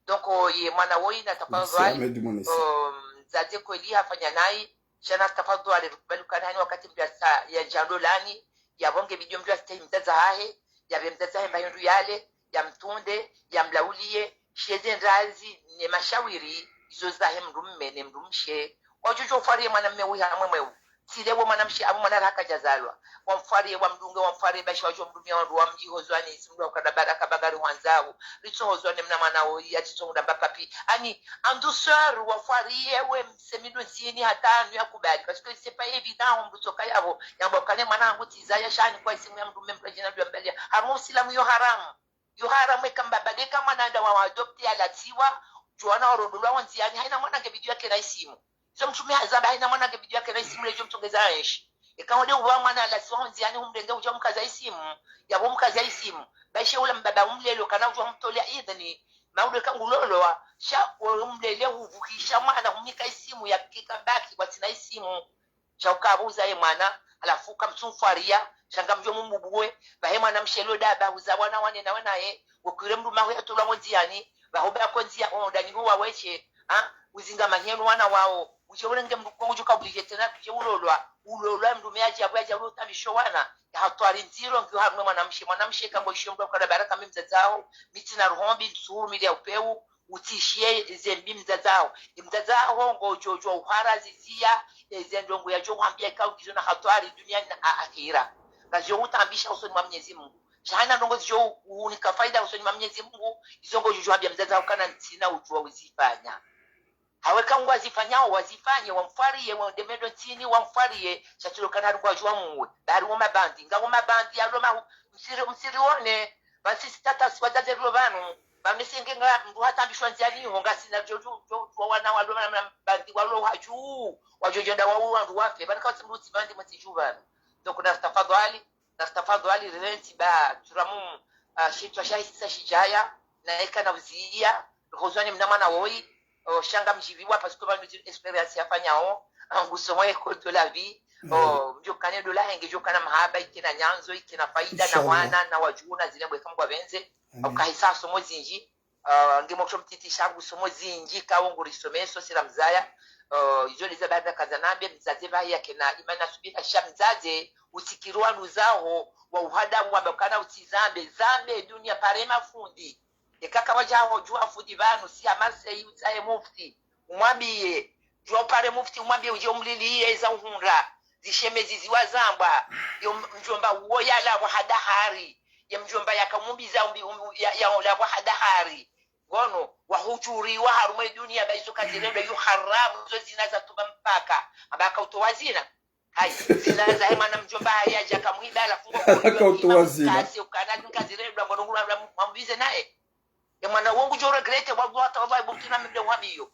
Donc, oh, ye mwana woyi na tafadhali. Merci, Ahmed Monesi. Oh, mdzadze kweli hafanya nayi. Sha na tafadhali rikubali ukana hani wakati mdru yasa, yadja ndolani, yapvo nge bidi yo mdru yastehi mdzadze hahe, yapve mdzadze hahe mba hindru yale, yamtunde, yamlauliye, sheze ndrazi, ne mashawiri, izo zahe mdru mme, ne mdru mshe. Wadjodjo ufwariye mwana mme uyi hamwe mwe u. Tsi leo mwana mshe, apvo mwana raha kadjazalwa. Wamfwariye, wamdunge, wamfwariye, ba sheke wadjo mdrumia wandru wamdji hozwani, si mdru wa ukana baraka ba ngari hwandzao. Ritso hozwani mna mwana woyi, atitso hundra mba papier. Ani, en douceur, wafwariye, we msemi ndo ntsini hata anu yakubali. Parce que c'est pas évident, ho mdru tsoka yapvo. Yamba ukane mwana hangu tsi zaya sha ni kwa isimu ya mdru mme mdru wa djina ndo yambaliya. Harumwa usilamu yo haramu. Yo haramu eka mbaba de ka mwana nda wa adopté yalatsiwa, djo wana warondolwa ho ndziyani, haina mwana nge bidi yakena isimu. Izo mtrume hazamba haina mwana nge bidi yakena isimu, ledjo mtsongeza enshi. Eka wode uwa mwana yalatsiwa ho ndziyani, humrenge udja umkaza isimu, yapvo umkaza isimu. Ba ishe ula mbaba umlele, ukana udjo umtolea idhini, maudu eka ngulolwa, sha umlele huvukisha mwana, humnika isimu, yakika baki, kwatsina isimu. Sha uka apvo uzaye mwana, halafu kamtsumfwariya, sha ngamdjo mumbubuwe, pvahe mwana mshe lo daba, uza wana wane nawe naye, wekwire mdru maho yatolwa mo ndziyani, pvaho ba ko ndziya, ho ndani ho waweshe, ha? Uzinga manyenu wana wao, udje urenge mdru ko udjuka obligé tsena, udje ulolwa, ulolwa mdru me adja, apvo yadja ulo utamisho wana, ya hatwari ndziro ngiyo harumwe mwana mshe, mwana mshe kango isho mdru akana baraka mi mdzadze haho, mi tsina roho mbi, ntsuhurumiliya upvewu, utsishiye ze mbi mdzadze haho. Ye mdzadze haho ngodjo djuwa uhara ziziya, eze ndrongo yadjo hwambiya ika ukizo na hatwari duniani na a-, akhira. Ngazidjo utambisha usoni mwa Mwenyezi Mungu. Sha haina ndrongo zidjo unika faida usoni mwa Mwenyezi Mungu, izo ngodjo djuwa hwambiya mdzadze haho kana ntsina udjuwa uzifanya. Hawe ka ngwazifanyao, wazifanye, wamfwariye, wandemendo ntsini, wamfwariye, sha tsi lo kana hari ngwadjuwa muwe. Bari wo mabandi, ngapvo mabandi, yalo mahu, msiri, msirione, pvanu sisi tata si wadzadze rilo pvanu, pvanu sisi nge nga mdru hatambishwa ndziyani ho, ngasina djo, djo, djo, djo, wana walo, na, na, bandi walo hadju, wadjo djenda wa wandru wafe, pvanu kawatsi mdru tsi bandi mwetsi dju pvanu. Donc, na tafadhwali, na tafadhwali, rirentsi ba, turamu, ah, shitswa shahisisa shidjaya, na eka na uziya, hozwani mna mwana woyi, oh, sha ngamdjiviwa, parce que pvanu zinu expérience yafanyao, ah, ngusomo école de la vie, oh, mdjo kana ndo lahenge, djo kana mahaba, ikena nyandzo, ikena faida, na wana, na wadjuna, zile mbwe kamgwa pvendze, ukahisa somo zindji, ah, nge motro mtiti sha ngusomo zindji, kawo ngurisomeso, sira mzaya, ah, izo liza baada kaza nambe, mdzadze pvahe yakena imani na subira, sha mdzadze, utsikirwa nuzaho, wa uhada, wamba kana utsizambe, zambe, dunia pare mafundi. Eka kawadja ho djuwa fundi pvanu, si ya Marseille, utsahe mufti. Umwambiye, djuwa upare mufti, umwambiye udje umliliye za uhundra. Zishemezi ziwazambwa, yo m-, mdjomba uwo yala wa hadahari. Ye mdjomba yaka mumbiza umbi, um, ya, ya ola wa hadahari. Ngono, wahudjuriwa harumwe dunia, ba izo kazirendwa, yo haramu, izo zina za tuba mpaka. Amba aka utowa zina. Hayi, zina zahe mwana mdjomba hayi yadja kamwiba, halafu ngo akautowa zina. Kasi ukana nkaziredwa ngono ngula mwa-, mwambize naye. Ye mwana wo ngudjo regretter, wa, wa, wa, ibukina mbe wambiyo.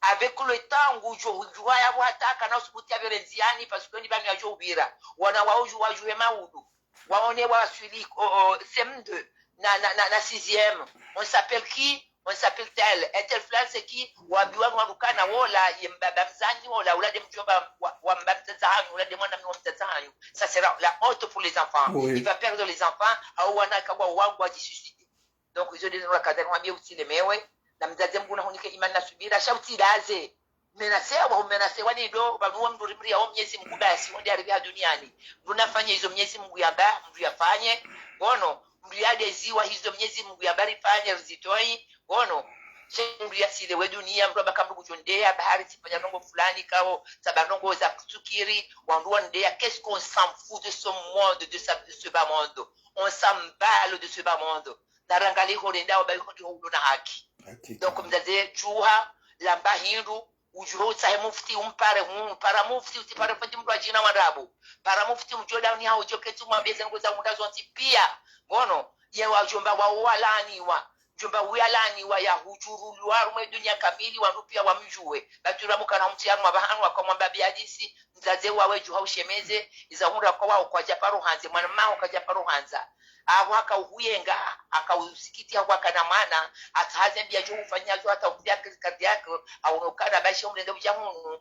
Avec le temps, ngudjo hudjuwa yapvo hata kana usubuti yapvire ndziyani, parce que ni pvanu yadjo upvira. Wana wao dju, wadjuwe maudu. Waone wa suivi, oh, oh, C M deux, na, na, na, na sixième. On s'appelle qui? On s'appelle tel. Et tel frère, c'est qui? Wambiwa ni wandru kana wola, ye mbaba mdzani wola, ula de mdjomba wa, wa mbaba mdzadze hanyu, ula de mwana mi wa mdzadze hanyu. Ça sera la honte pour les enfants. Oui. Il va perdre les enfants, hau wana kawa wangu wa djisuicide. Donc, izo de nura kadha, mwambie utsilemewe, na mdzadze Mngu nahunike imani na subira, sha utsilaze. Menasewa, umenasewa ni ndo, pvanu wa mdru rimriya o Mnyezi Mngu basi, wonde aripvi ha duniani. Mdru nafanye izo Mnyezi Mngu yamba, mdru yafanye. Ngono, mdru yadeziwa hizo Mnyezi Mngu yamba rifanye, rizitoyi. Ngono, Sha mndru yasile we dunia, mndru amba ka mndru kudjo ndeya, bahari tsifanya ndrongo fulani, kao, tsaba ndrongo za kutsukiri, wandru wandeya, qu'est-ce qu'on s'en fout de ce monde, de sa, de ce bas monde. On s'emballe de ce bas monde. Na rangalie ho renda, wamba iho ndiho ulo na haki. Hakika. Donc, mdzadze, djuha, lamba hindru, udjuhe utsahe mufti umpare hunu, para mufti, utsipare fundi mndru wa djina wa ndrabo. Para mufti mdjo dauni hau djo ketsi umwambie ze ndrongo za hundra zontsi pia. Ngono, ye wadjomba wao walaaniwa. Mdjomba uya laaniwa ya hudjurulwa harumwa dunia kamili, wandru pia wamdjuwe. Batwira mukana humtsi harumwa bahanu, wakamwamba biadisi, mdzadze wawe djuha ushemeze, iza hundra kwa wao kwadja paro handze, mwana maho kadja paro handza. Aho haka uhuyenga, haka usikiti, haka kana mwana, hata haze mbia djo ufanya zo, hata umbia crise cardiaque, aonokana baishe umrenge udja hunu.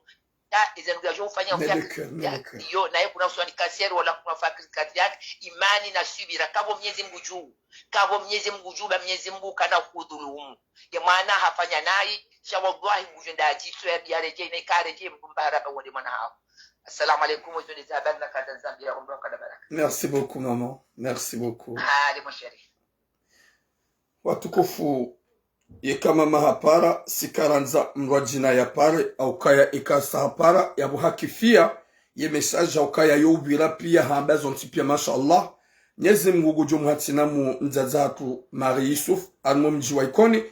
Ta, ize ndrongo djo ufanya, mais ufanya le cœur, mais le cœur. Iyo, naye kuna uswani cancer, wala kuna fa crise cardiaque, imani na subira, kavo Mnyezi Mngu dju, kavo Mnyezi Mngu dju, ba Mnyezi Mngu kana hudhulumu. Ye mwana hafanya nayi, sha wallahi ngudjo nda djitso ya biareje, ina ikareje, mndru mbaraka wonde mwana hao. Assalamu alaikum, wa zone za habari na kada Zambia, umra kada baraka. Merci beaucoup, maman. Merci beaucoup. Allez, mon chéri. Watukufu, yeka mama hapara, sikarandza mndru wa djina yapare, au kaya ikasa hapara, ya buhakifia, ye message au kaya yo ubira pia hamba zontsi pia, mashallah. Mnyezi Mngu ngudjo mhatsi namu mdzadze hatru Marie Yusuf, harumwa mdji wa Ikoni.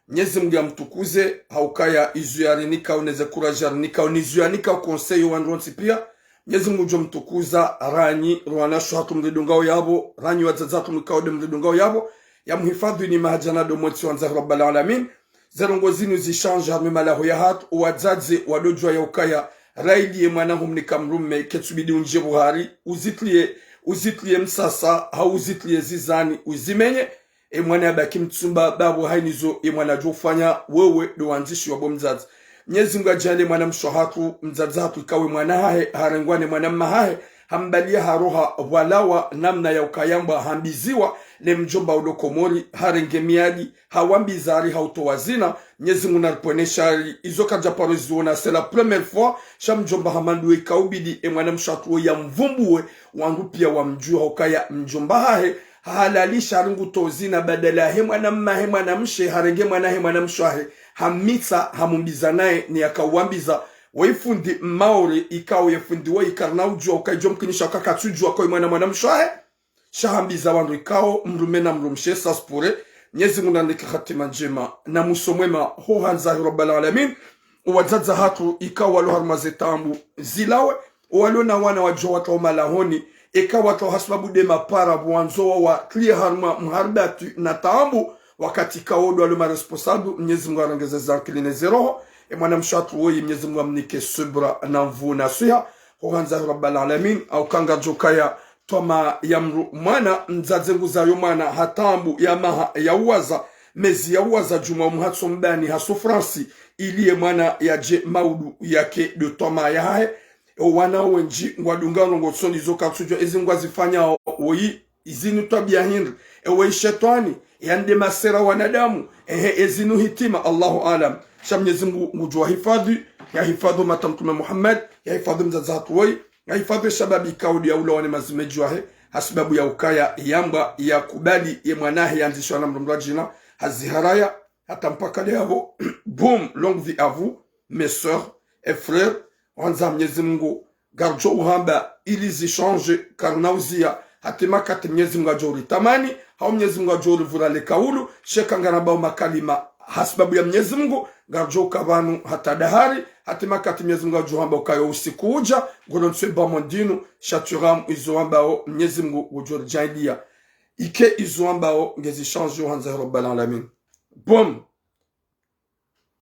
Mnyezi Mngu yamtukuze, haukaya izo yarinikao, neze courage yarinikao, nizo yanikao conseil yo wandru wontsi pia. Mnyezi Mngu ngudjo mtukuza, ranyi, rwana sho hatru mridungao yapvo, ranyi wadzadze hatru mrikao de mridungao yapvo, yamhifadhwi ni mahadjana do mwetsi wandza Rabbal Alamin. Ze ndrongo zinu zishandje harumwa malaho ya hatru, wadzadze wadodjua yaukaya, raili ye mwana humnika mrume, ketsubidi undje buhari, uzitlie, uzitlie msasa, hau uzitlie zizani, uzimenye, e mwana yabaki mtsumba, babo hainizo, e mwana djo ufanya, wewe, do wandzishi wabo mdzadze. Mnyezi Mngu adjaalie mwana mshe hatru, mdzadze hatru ikawe mwana hahe, harengwa ne mwana mma hahe, hambalia haroha, pvwalawa, namna ya ukayambwa, hambiziwa, le mdjomba ulo Komori, harenge miadi, hawambiza hari hautowa zina, Mnyezi Mngu naripvwene shari, izo kadja paro ziona, c'est la première fois, sha mdjomba hamanduwe ikaubidi, e mwana mshe hatru wo yamvumbuwe, wandru pia wamdjua ukaya mdjomba hahe, hahalalisha hari nguto zina badala he mwana mma he mwana mshe, harenge mwana he mwana mshe wahe, hamitsa, hamumbiza naye, ni yakauwambiza, wo ifundi Maore, ikao ye fundi wo ikarna udjua, ukaidjo mkinisha ukakatsudjua kwa mwana mwana mshe wahe, sha hambiza wandru ikao, mrume na mrumshe, ça se pourrait, Mnyezi Mngu nanike hatima ndjema, na mwiso mwema, ho handza hi Rabbal Alamin, wadzadze hatru ikao walo harumwa ze taabu, zilawe, walo na wana wadjo watrao malahoni, eka watrao hasibabu de mapara, pvwandzo wa watrie harumwa mharibatwi na taabu, wakati ikao do walo ma responsable, Mnyezi Mngu arengeze zankili ne ze roho, e mwana mshe hatru woyi, Mnyezi Mngu amnike subra na nvu na swiha, ho handza hi Rabbal Alamin, au kanga djo kaya, twamaa ya mdru mwana, mdzadze nguzayo mwana ha taabu ya maha ya uwaza, mezi ya uwaza, djumwa umhatso mbani ha souffrance, ili ye mwana yadje maudu yake do twamaa yahahe. O wana wendji ngwadunga ndrongo tsoni zo katsudjua ezi ngwazifanyao, woyi, izinu twabia hindri, ewe ishetwani, yande masera wanadamu, ehe, ezinu hitima, Allahu aalam. Sha Mnyezi Mngu ngudjo wahifadhwi, yahifadhwi umati wa Mtrume Muhammad, yahifadhwi mdzadze hatru woyi, yahifadhwi shababi ikao de yaulawa ne mazimedji wahe, hasibabu ya ukaya yambwa yakubali ye mwana hahe yandzishwa na mdru mdru wa djina, haziharaya, hata mpaka de yapvo, boum, longue vie à vous, mes sœurs et frères, wandza Mnyezi Mngu, ngaridjo uhamba ili zishandje, karina uzia, hata makati Mnyezi Mngu adjo uritamani, hau Mnyezi Mngu adjo urivura le kaulu, sha eka ngarambao makalima, hasibabu ya Mnyezi Mngu, ngaridjo uka pvanu hata dahari, hata makati Mnyezi Mngu adjo hamba ukaya usiku udja, ngolo ntswe bamondinu, sha turamu izo wambao Mnyezi Mngu udjo uridjaanlia. Ike izo wambao ngezishandje ho handza hi Rabbal Alamin. Boum,